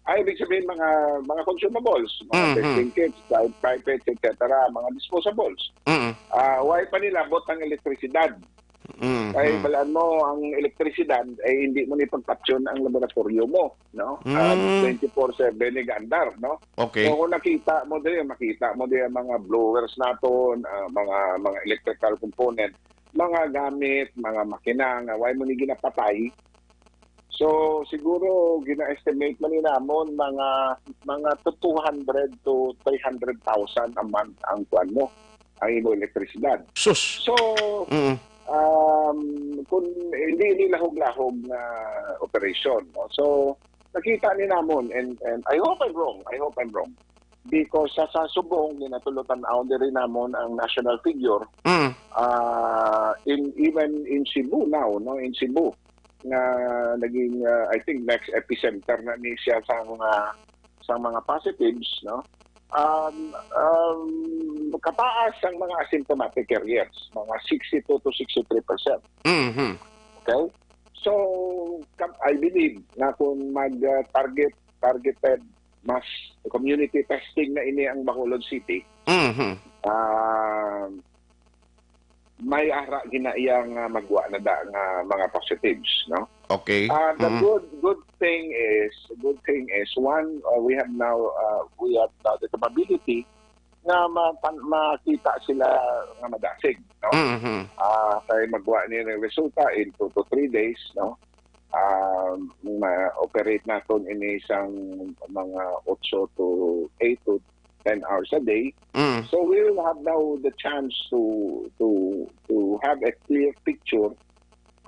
Ay, ibig sabihin, mga, mga consumables, mga Mhm. testing kits, pipettes, et cetera, mga disposables. Mm. Ah, why pa nila bot ang elektrisidad? Mhm. Kay balaan mo, ang elektrisidad, eh, hindi mo ni pagpatyon ang laboratorio mo, no? Ah, Mm. twenty-four seven ni gaandar, no? Okay. So, kung nakita mo diri, makita mo diri ang mga blowers naton, ah, mga, mga electrical component, mga gamit, mga makina nga why mo ni ginapatay. So, siguro gina-estimate man ni namon mga, mga to two hundred to three hundred thousand a month ang kuan mo, ang imo elektrisidad. Sus! So, Mm. um, kung hindi, hindi lahog-lahog na operation, no? So, nakita ni namon, and, and I hope I'm wrong, I hope I'm wrong. Because sa, sa subong, ginatulo tan-aw diri namon ang national figure, Mm. ah, in, even in Cebu now, no, in Cebu, nga naging, ah, I think, next epicenter na ni siya sa mga, sa mga positives, no? Um, um, kataas ang mga asymptomatic carriers, mga sixty-two to sixty-three percent. Mhm. Okay? So, kam-, I believe na kung mag, ah, target, targeted mass community testing na ini ang Bacolod City, Mhm. ah, may ara gina iya nga magwa na da nga mga positives, no? Okay. Ah, the Mm. good, good thing is, good thing is, one, uh, we have now, uh, we have now the capability nga ma-, pan-, makita sila nga madasig, no? Mhm. Ah, kay magwa ni resulta in two to three days, no? Ah, ma-operate naton ini sang mga otso to eight to ten hours a day. Mm. So we will have now the chance to, to, to have a clear picture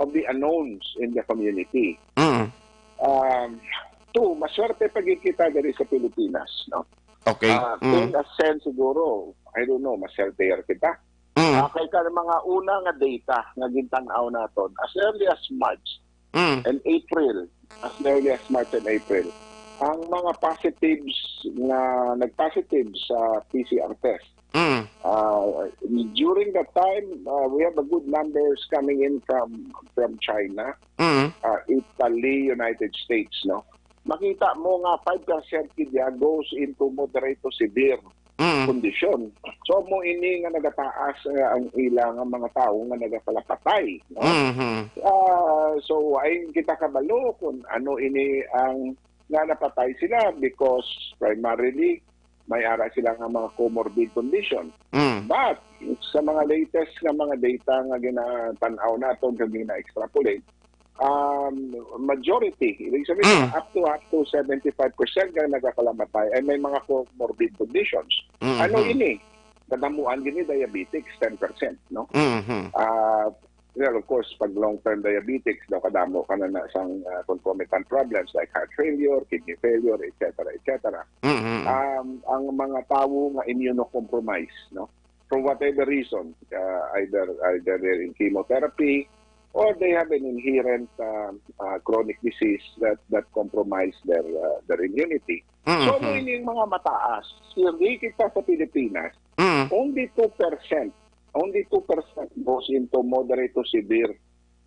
of the unknowns in the community. Mm. Um, two, maswerte pa gid kita diri sa Pilipinas, no? Okay. Ah, Mm. in a sense, siguro, I don't know, maswerte kita. Mm. Ah, kay ka mga una nga data nga gintan-aw naton, as early as March Mm. and April, as early as March and April, ang mga positives nga nag-positive sa P C R test, Mm. ah, during that time, ah, we have a good numbers coming in from, from China, Mm. ah, Italy, United States, no? makita mo nga five percent gid ya goes into moderate to severe Mm. kondisyon. So, mo ini nga nagataas, eh, ang ila nga mga tawo nga nagapalapatay, no? Mhm. Ah, so, ay kita kabalo kung ano ini ang nga napatay sila because primarily may ara sila nga mga comorbid condition. Mm. But sa mga latest nga mga data nga ginatan-aw nato nga gina-extrapolate, um, majority, ibig sabihin, Mm. up to, up to seventy-five percent nga nagakalamatay ay may mga comorbid conditions. Mm-hmm. Ano ini? Kadamuan gini diabetics, ten percent, no? Mm-hmm. Ah, well, of course, pag long-term diabetics, daw kadamo ka na, na sang, ah, concomitant problems like heart failure, kidney failure, et cetera, et cetera. Mm-hmm. Um, ang mga tawo nga immunocompromised, no? For whatever reason, uh, either either they're in chemotherapy or they have an inherent uh, uh, chronic disease that that compromise their uh, their immunity. Mm-hmm. So, mo ining mga mataas, hindi kita sa Pilipinas, Mm-hmm. only two percent, only two percent goes into moderate to severe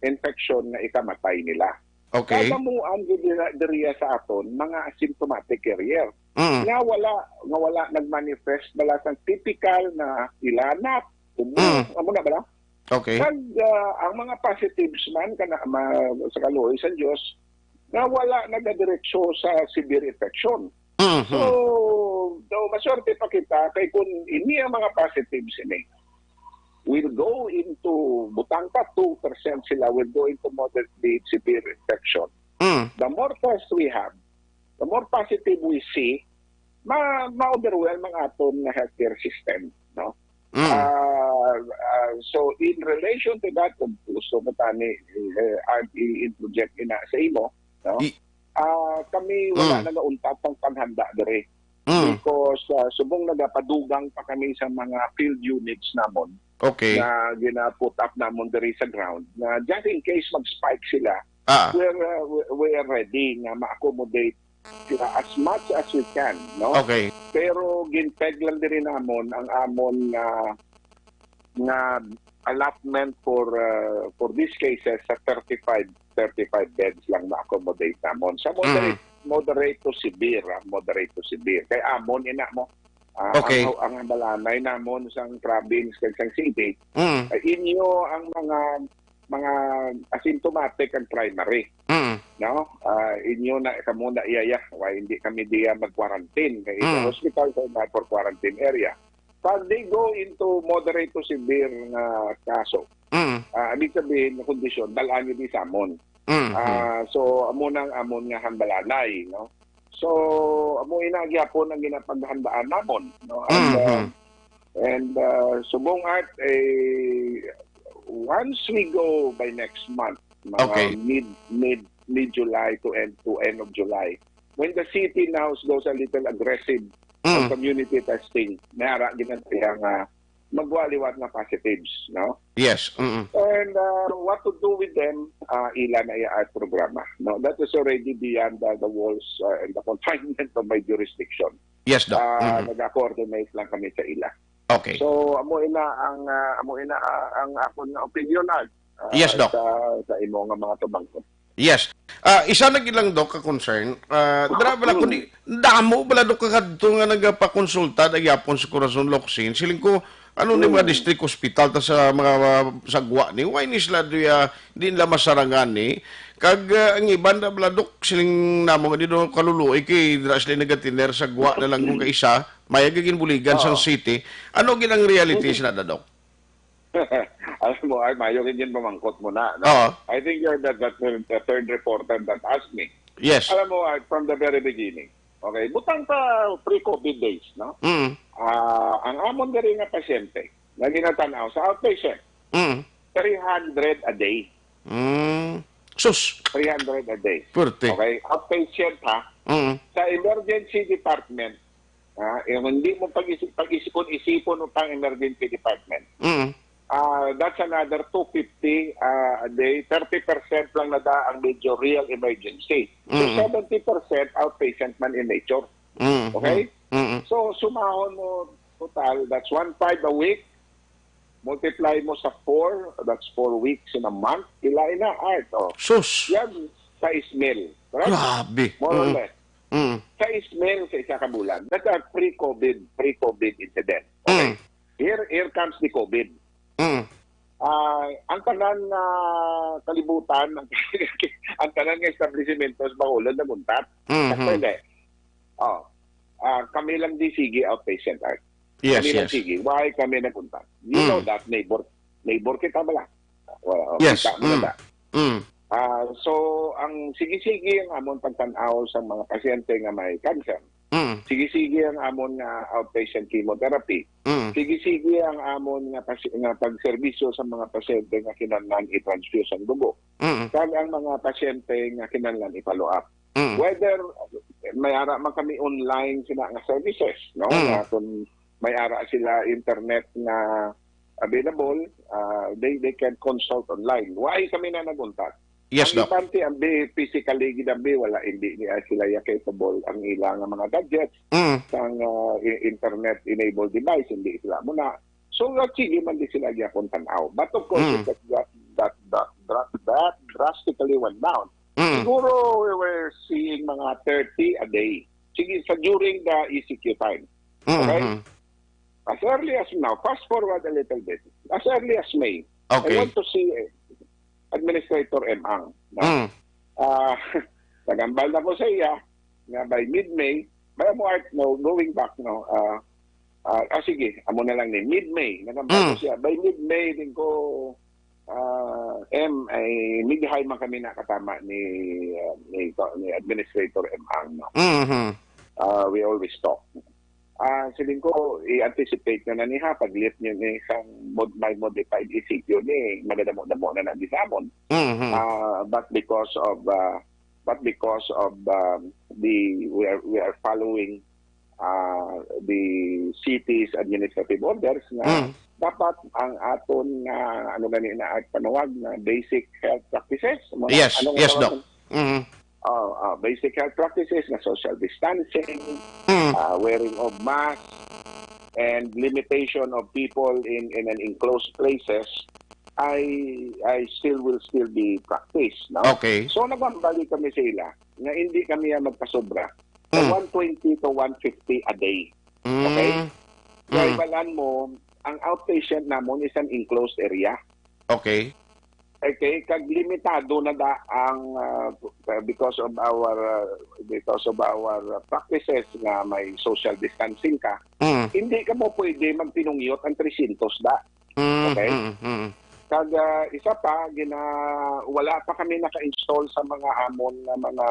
infection na ikamatay nila. Okay. Kadamuan gid dira, diriya sa aton mga asymptomatic carrier Mm. nga wala nga wala nagmanifest bala sang typical na ilanat, ubo, Mm. amo na bala. Okay. Kag ah, ang mga positives man kana ma, sa kaluoy sa Dios nga wala nagadiretso sa severe infection. Mhm. So, daw maswerte pa kita kay kung ini ang mga positives ini will go into butang pa two percent sila will go into moderate severe infection. Mm. The more tests we have, the more positive we see, ma ma-overwhelm ang aton nga healthcare system, no? Mm. Ah, ah, so in relation to that, kung gusto mo tani eh, ah, i-interject ina sa imo, no? I- Ah, kami wala Mm. nagauntat ang paghanda diri. Mm. Because ah, subong nagapadugang pa kami sa mga field units namon Okay. na gina-put up namon diri sa ground na just in case mag-spike sila, Ah. we're, uh, we- we are ready na ma-accommodate sila as much as we can, no? Okay. Pero ginpeg lang diri namon ang amon nga nga allotment for uh, for these cases sa thirty-five, thirty-five beds lang ma-accommodate namon. Sa moderate, Mm. moderate to severe, ah, moderate to severe. Kay amon ina mo, ah, Okay. ang, ang hambalanay namon sang province kag sang city, Mm. ah, inyo ang mga mga asymptomatic and primary, Mm. no? Ah, inyo na kamo na iyaya, why hindi kami diya mag-quarantine? Kay sa Mm. hospital sa na for quarantine area. Pag they go into moderate to severe nga kaso, Mm. ah, ibig sabihin nga kondisyon, dal-an nyo di sa amon. Mm. Ah, so, amo nang amon nga hambalanay, no? So, amo ina gyapon ang ginapaghandaan namon, no? And, Mm-hmm. uh, and uh, subong at eh, once we go by next month, mga Okay. mid mid mid July to end to end of July, when the city now goes a little aggressive on Mm. community testing, may ara ginatiya nga magwa liwat nga positives, no? Yes. Mm-mm. And uh, what to do with them, uh, ila na iya at programa, no? That is already beyond uh, the walls uh, and the confinement of my jurisdiction. Yes, Doc. Uh, Mm-mm. Nag-coordinate lang kami sa ila. Okay. So, amo ina ang uh, amo ina uh, ang akon nga opinion, Art, uh, Yes, Doc. sa, sa imo nga mga tumangkot. Yes. Ah, isa na gid lang, Doc, ka concern. Ah, dara bala, kundi, damo bala, Doc, kakadto nga nagapakonsulta na gyapon sa Corazon Locsin. Siling ko, ano ni mga Hmm. district hospital ta sa mga, mga sagwa ni? Why ni sila di, ah, di nila masarangan ni? Kag, ah, ang iban na bala, Doc, siling namo nga di daw kaluluoy kay dira sila nagatiner sagwa na lang kung kaisa, may gagin buligan sang Oo. city. Ano gid ang reality Mm. sila na, Doc? Alam mo, ay, mayo gid yung pamangkot mo na, no? Oo. I think you're the, the, the third reporter that asked me. Yes. Alam mo, ah, from the very beginning, okay, butang pa pre-COVID days, no? Mm. Ah, ang amon diri nga pasyente, na ginatanaw sa outpatient, Mm. three hundred a day. Mm. Sus! Three hundred a day. Pwerte. Okay, outpatient, ha? Mm. Sa emergency department, ah, yung hindi mo pag-isip, pag-isip, kung isipon mo pang emergency department, Mm. ah, that's another two fifty, ah, a day. Thirty percent lang na da ang medyo real emergency. So, Mm. seventy percent outpatient man in nature. Mm. Okay? Mm. So, sumahon mo total, that's one five a week. Multiply mo sa four, that's four weeks in a month. Ila ina, Art, oh. Sus! Yan, sais mil. Correct? Grabe. More or Mm. less. Mm. Sa Ismail, sa isa ka bulan. That's a pre-COVID, pre-COVID incident. Okay? Mm. Here, here comes the COVID. Mm. Ah, ang tanan nga kalibutan, ang, ang tanan nga establishmento sa Bacolod naguntat. Mhm. Sakto, hindi? Oh. Ah, kami lang di sige outpatient, Art. Yes, Kami lang yes. sige. Why kami naguntat? You know Mm. that, neighbor. Neighbor kita bala. Wala, oh, Yes. kita mo na Mm. ba? Mm. Ah, so, ang sige-sige ang amon pagtan-aw sa mga pasyente nga may cancer. Mm. Sige-sige ang amon nga outpatient chemotherapy. Mm. Sige-sige ang amon nga pas-, nga pagserbisyo sa mga pasyente nga kinahanglan i-transfuse ang dugo. Mm. Kag ang mga pasyente nga kinahanglan i-follow up. Mm. Whether may ara man kami online sina nga services, no? Mm. Nga kung may ara sila internet nga available, ah, they, they can consult online. Why kami na naguntat? Yes, Ang Doc. iban ti ambi physically gid ambi, wala, hindi niya sila ya capable ang ila nga mga gadgets Mm. sang, ah, i-, internet-enabled device, hindi sila muna. So, ah, sige man di sila gyapon tan-aw. But of course, Mm. it has got that, that, that, that drastically went down. Mm. Siguro we were seeing mga thirty a day. Sige, sa during the E C Q time. Mm, Okay? mm. As early as now, fast forward a little bit. As early as May, Okay. I want to see, eh, Administrator M. Ang, no? Mm. Ah, nagambal na ko sa iya nga by mid-May, by mo, Art, no, going back, no, ah, ah, ah, sige, amo na lang ni mid-May, nagambal ko Mm. siya. By mid-May din ko, ah, M, ay, mid-high man kami nakatama ni, ah, ni, ni Administrator M. Ang, no? Mhm. Ah, we always talk. Ah, siling ko, i-anticipate na na niya, pag-lift niyo ni sang mod-, may modified E C Q ni, madadamo-damo na na di sa amon. Mhm. Ah, but because of, ah, but because of, um, the, we are, we are following, ah, the city's administrative orders na Mm. dapat ang aton nga, ano gani na at panawag na basic health practices, mga Yes, ano nga yes, Doc. tawag? Mhm. Ah, ah, basic health practices na social distancing, Mm. ah, wearing of masks, and limitation of people in, in an enclosed places, I, I still will still be practiced, no? Okay. So, nagambali kami sa ila nga hindi kami ang magpasobra sa Mm. one twenty to one fifty a day. Okay? Mm. Kaya Mm. ibalan mo, ang outpatient namon is an enclosed area. Okay. Okay, kag limitado na da ang, ah, because of our, ah, because of our practices nga may social distancing ka, Mm. hindi ka mo pwede magpinungyot ang three hundred da. Mm, Okay? mm, mm. Kag, ah, isa pa, gina-, wala pa kami naka-install sa mga amon nga mga,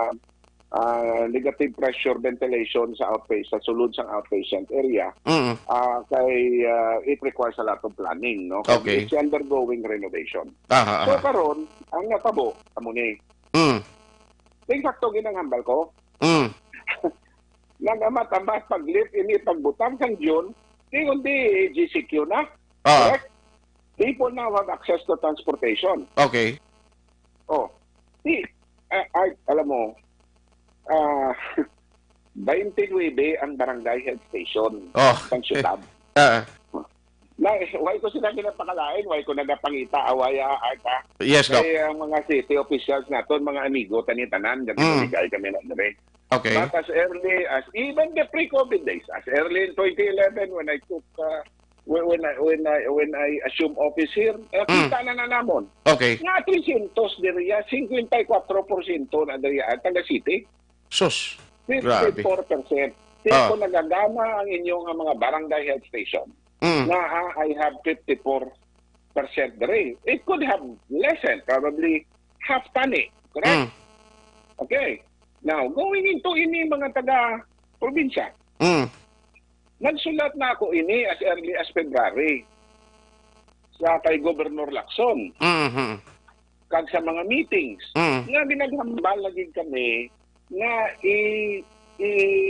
ah, negative pressure ventilation sa outpatient, sa sulod sang outpatient area. Mm. Ah, kay, ah, it requires a lot of planning, no? Kag Okay. it's undergoing renovation. Aha, So, aha. karon, ang natabo, amo ni. Mm. Insakto gid ang hambal ko. Mm. Nagamat-amat pag-lift ini pagbutang sang June, di kundi G C Q na. Ah. Correct? People now have access to transportation. Okay. Oh, di, ah, ay, alam mo, ah, twenty-nine ang barangay health station Oh. sang syudad. Ah. Na, why ko sila ginapakalain? Why ko nagapangita? Away, ah, Art, ah. Yes, Doc. Kay ang mga city officials naton, mga amigo, tani tanan, Mm. nagigay kami na dire. Okay. But as early as, even the pre-COVID days, as early in twenty eleven when I took, uh, when, when I, when I, when I assumed office here, eh, Mm. kita na na namon. Okay. Nga three hundred diriya, fifty-four percent na diriya, taga city. Sus. Grabe. Fifty-four percent. Di Ah. ko nagagana ang inyo nga mga barangay health station. Mm. Nga, ah, I have fifty-four percent diri. It could have lessened, probably half tani. Correct? Mm. Okay. Now, going into ini mga taga-probinsya, Mm. nagsulat na ako ini as early as February sa kay Governor Lacson Mhm. kag sa mga meetings Mm. nga ginaghambal na gid kami nga i-,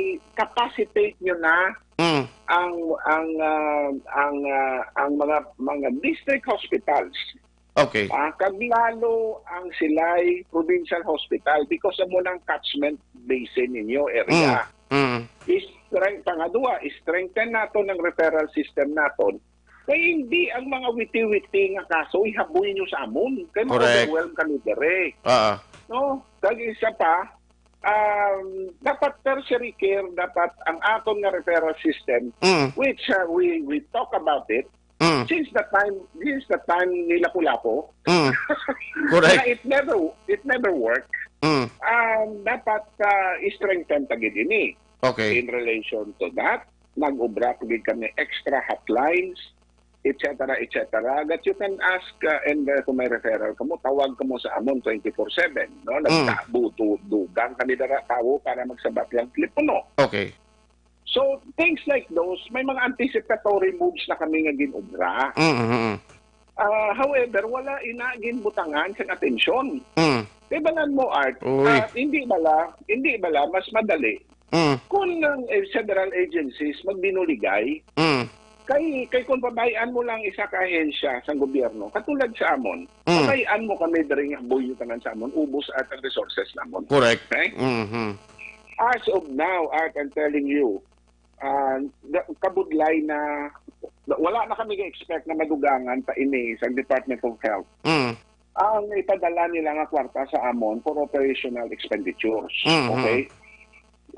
i-capacitate nyo na Mm. ang, ang, ah, ang, ah, ang mga, mga district hospitals. Okay. Ah, kag lalo ang Silay Provincial Hospital because amo nang catchment basin ninyo area. Mm. Mm. Strength, pangadua, strengthen naton ang referral system naton. Kay hindi ang mga witi-witi nga kaso ihaboy nyo sa amon. Kay Correct. ma-overwhelm kami dire. Ah. No? Kag isa pa, Um, dapat tertiary care, dapat ang aton nga referral system, Mm. which, uh, we, we talk about it Mm. since the time, since the time ni Lapu-Lapu, Mm. Correct. na it never, it never worked. Mm. Um, dapat, uh, i-strengthen ta gid ini. Okay. In relation to that, nag-ubra pa gid kami extra hotlines, et cetera, et cetera, that you can ask, uh, and, uh, kung may referral kamo, tawag kamo sa amon twenty-four seven, no? Mm. Nagtabuto, dugang kami dara tawo para magsabat lang telepono. Okay. So, things like those, may mga anticipatory moves na kami nga gin-ubra. Mm, mm, mm. Ah, however, wala ina ginbutangan sang atensyon. Mm. Kay balan mo, Art, Uy. ah, hindi bala, hindi bala mas madali Mm. kung ang, eh, federal agencies magbinuligay? Mm. Kay, kay kung pabay-an mo lang isa ka ahensya sang gobyerno, katulad sa amon, Mm. pabay-an mo kami diri nga buyo tanan sa amon, ubos at ang resources namon. Correct. Okay? Mhm. As of now, Art, I'm telling you, ah, da-, kabudlay na, wala na kami ga-expect na madugangan pa ini sa Department of Health. Mm. Ang ipadala nila nga kwarta sa amon for operational expenditures. Mhm. Okay?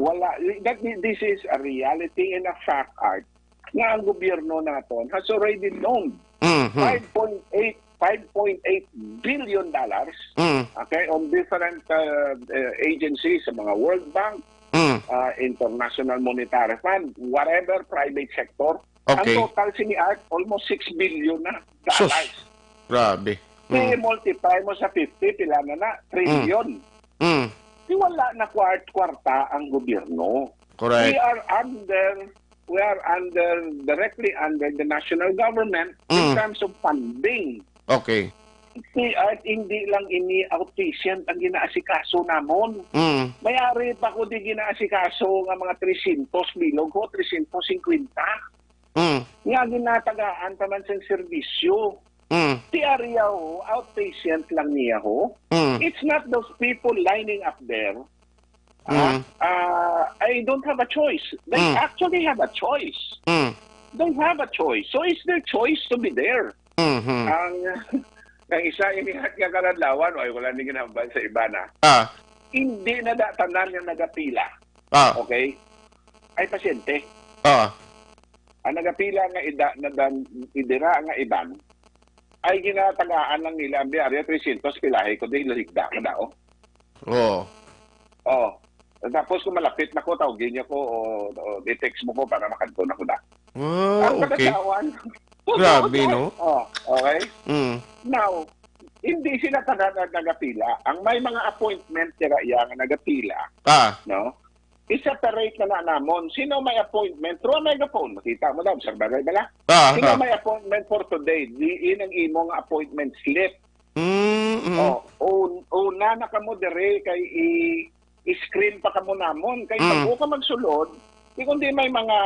Wala, that, this is a reality and a fact, Art, nga ang gobyerno naton has already loaned Mhm. five point eight, five point eight billion dollars, Mm. okay, on different, uh, uh, agencies, sa mga World Bank, Mm. uh, International Monetary Fund, whatever, private sector. Okay. Ang total sini, Art, almost six billion na Sus. dollars. Grabe. Mm. I-multiply mo sa fifty, pila na na? Trillion. Mm. Di wala na kwart-, kwarta ang gobyerno. Correct. We are under, we are under, directly under the national government in Mm. terms of funding. Okay. Ti-, at hindi lang ini outpatient ang ginaasikaso namon. Mm. May ari pa ko di ginaasikaso nga mga three hundred bilog ko, three hundred fifty. Mm. Nga ginatagaan taman sang serbisyo. Mm. Ti ari ho, outpatient lang niya ho. Mm. It's not those people lining up there. Ah, Mm. ah, I don't have a choice. They Mm. actually have a choice. Mm. They have a choice. So it's their choice to be there. Mhm. Ang, ang isa ini nga kaladlawan, ay, wala ni ginambal sa iba na. Ah. Hindi na da tanan nga nagapila. Ah. Okay? Ay pasyente. Ah. Ang nagapila nga ida-, na dan-, idira nga iban, ay ginatagaan lang nila ang biyarya, three hundred, pilahi ko, di, lahigda ka daw. Oo. Oh. Tapos kung malapit na ko, tawagin niyo ko o, o i-text mo ko para makadto na ko na. Ah, Ang okay. Kadatawan. Grabe, no? Oh, okay? Mm. Now, hindi sila tanan na nagapila. Ang may mga appointment nila iya nga nagapila, Ah. no? I-separate na na namon. Sino may appointment? Through a megaphone. Makita mo daw, sir, bagay bala? Ah, Sino ah. may appointment for today? Diin ang imong appointment slip. Mm, mm. Oh, un-, una na kamo dire kay i-, i-screen pa kamo namon. Kay Mm. bago ka magsulod, di kundi may mga,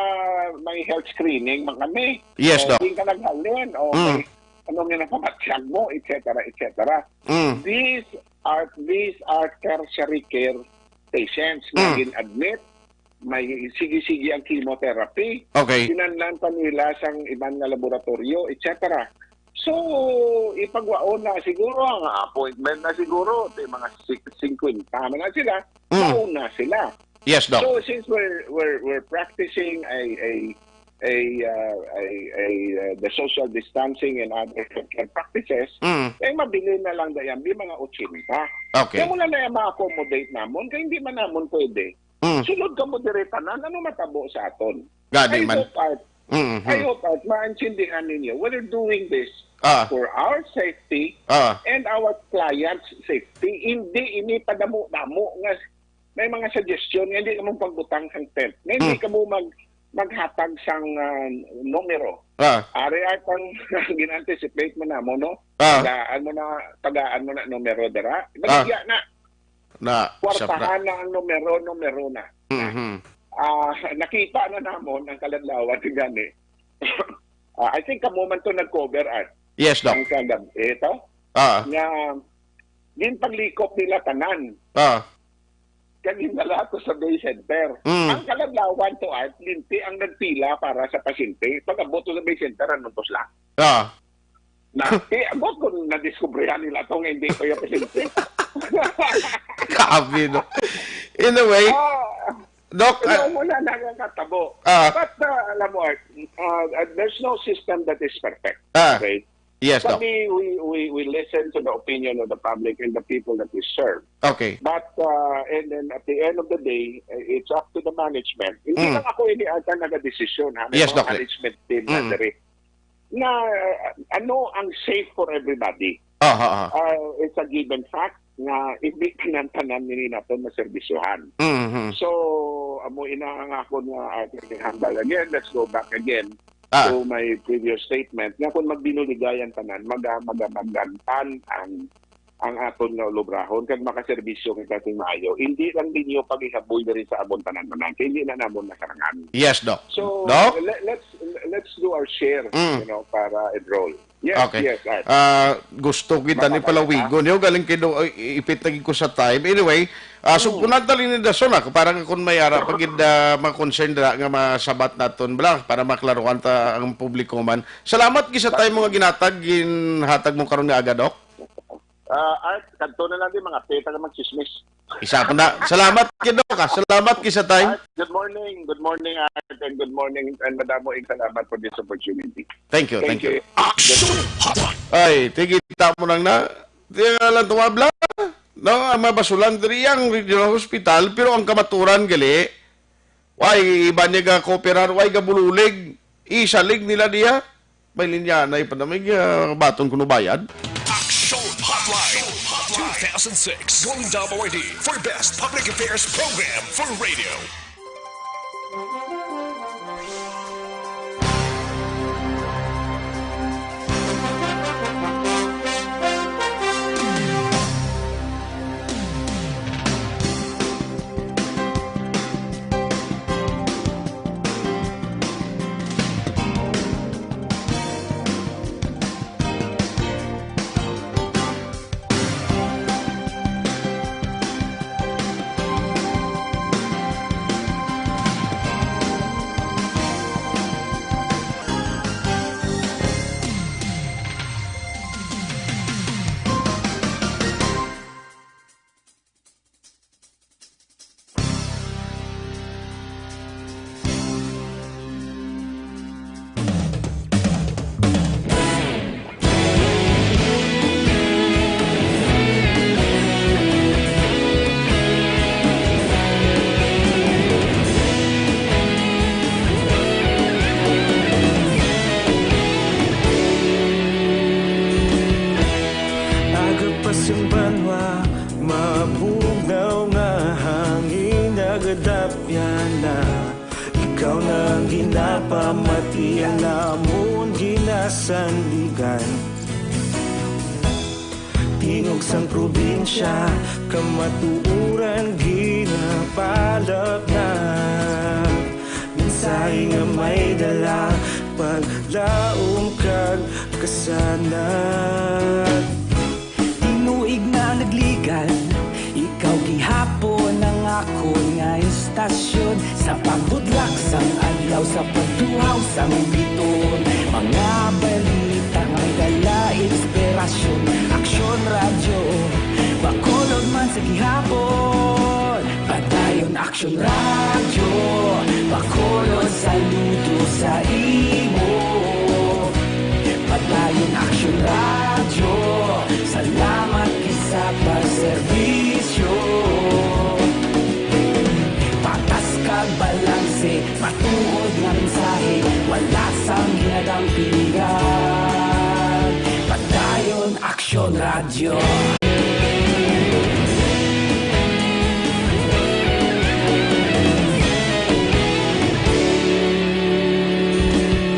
may health screening man kami. Yes, O, Doc. Di ka naghalin, o Mm. may ano nga napamatsyag mo, et cetera, et cetera. Mm. These are, these are tertiary care patients nga Mm. gin-admit, may sige-sige ang chemotherapy, Okay. kinahanglan pa nila sang iban nga laboratoryo, et cetera. So, ipagwaon na siguro ang appointment na siguro, di mga si-, singkwenta man na sila, Mm. mauna sila. Yes, Doc. So, since we're, we're, we're practicing a, a, a, uh, a, a, uh, the social distancing and other healthcare practices, Mm. eh, mabilin na lang dayan, di mga ochenta. Okay. Kaya muna na yung ma-accommodate namon, kaya hindi man namon pwede. Mm. Sulod ka mo dire tanan, ano matabo sa aton? Gani I man. hope, Art, Mm-hmm. I hope, Art, maintindihan ninyo, we're doing this Ah. for our safety Ah. and our clients' safety. Hindi ini padamo-damo nga may mga suggestion nga hindi kamo pagbutang sang tent. Nga hindi Mm. kamo mag-, maghatag sang, ah, numero. Ah. Ari at ang gin-anticipate mo na mo, no? Ah. Tagaan mo na, tagaan mo na numero dira. Ah. Baligya na. Na, Kwartahan na ang numero, numero na. Mhm. Ah, nakita na namon ang kaladlawan gani. Ah, I think kamo man to nag-cover, Art. Yes, Doc. Ang kagab-, ito, Ah. nga ginpaglikop nila tanan. Ah. Kag ginadala to sa Bay Center. Mm. Ang kaladlawan to, Art, linti ang nagpila para sa pasyente. Pag-abot to sa Bay Center, anong tusla? Ah. Na, eh, abot ko nadiskubrihan nila to nga hindi ko yung pasyente. Grabe, no? In a way, Ah, Doc, no, ah, wala na nga katabo. Ah. But, uh, alam mo, Art, uh, uh, there's no system that is perfect. Ah. Okay? Yes, Doc. We, we, we listen to the opinion of the public and the people that we serve. Okay. But, uh, and then at the end of the day, uh, it's up to the management. Hindi Mm. lang ako ini ata nagadesisyon, ha? May Yes, mga Doc. management team na Mm. diri. Na, uh, ano ang safe for everybody? Aha, aha. Uh, it's a given fact nga hindi tanan-tanan nini naton maserbisyohan. Mhm. So, amo ina ang akon nga, uh, humble again. Let's go back again Ah. to my previous statement nga kung magbinuligay ang tanan, maga-, maga-, magantan ang, ang aton nga ulobrahon kag makaserbisyo kita sing maayo. Hindi lang ninyo paghihaboy diri sa amon tanan-tanan, kay hindi na namon masarangan. Yes, Doc. So, Doc? le-, let's, let's do our share, Mm. you know, para enroll. Yes, Okay. yes, Art. Ah, gusto kita ni Mapakita. palawigon. Yo, galing kay do, ay, ipit lagi ko sa time. Anyway, ah, Mm. sugpunan ta ni Dason, ah, para nga kung may ara pa gid, ah, mga concern dira nga masabat naton bala, para maklaruhan ta ang publiko man. Salamat gid sa time mo nga ginatag, ginhatag mo karon nga aga, Doc. Ah, Art, kadto na lang di, mga peta na magchismis. Isa pa na. Salamat gid, Doc, ah. Salamat gid sa time. Art, good morning. Good morning, Art, and good morning, and madamo ing salamat for this opportunity. Thank you, Thank thank you. you. Action Hotline. Ay, tigita mo nang na. Di nga lang tumabla. No, ang mga basulan diri ang regional hospital, pero ang kamaturan gali, way iba niya ga kooperar, way gabululig, isalig nila diya. May linya na ipanamig, ah, baton kuno bayad. Action Hotline two thousand six Golden Dome Awardee for Best Public Affairs Program for Radio. Aga pa sing banwa, mabugnaw nga hangin nagadapyan na. Ikaw na ang ginapamati, ang amon ginasandigan. Tingog sang probinsya, kamatuoran ginapalapnap. Mensahe nga may dala, paglaom kag kasanag. Tinuig na nagligan, ikaw gihapon ang akon nga istasyon. Sa pagbudlak sang adlaw, sa pagtuhaw sang biton, mga balita nga may dala inspirasyon. Aksyon Radyo, Bacolod man sa gihapon. Padayon Aksyon Radyo, Bacolod, saludo sa imo. Padayon Aksyon Radyo, salamat gid sa pagserbisyo. Patas kag balanse, matuod nga mensahe, wala sang ginadampingan. Padayon Aksyon Radyo.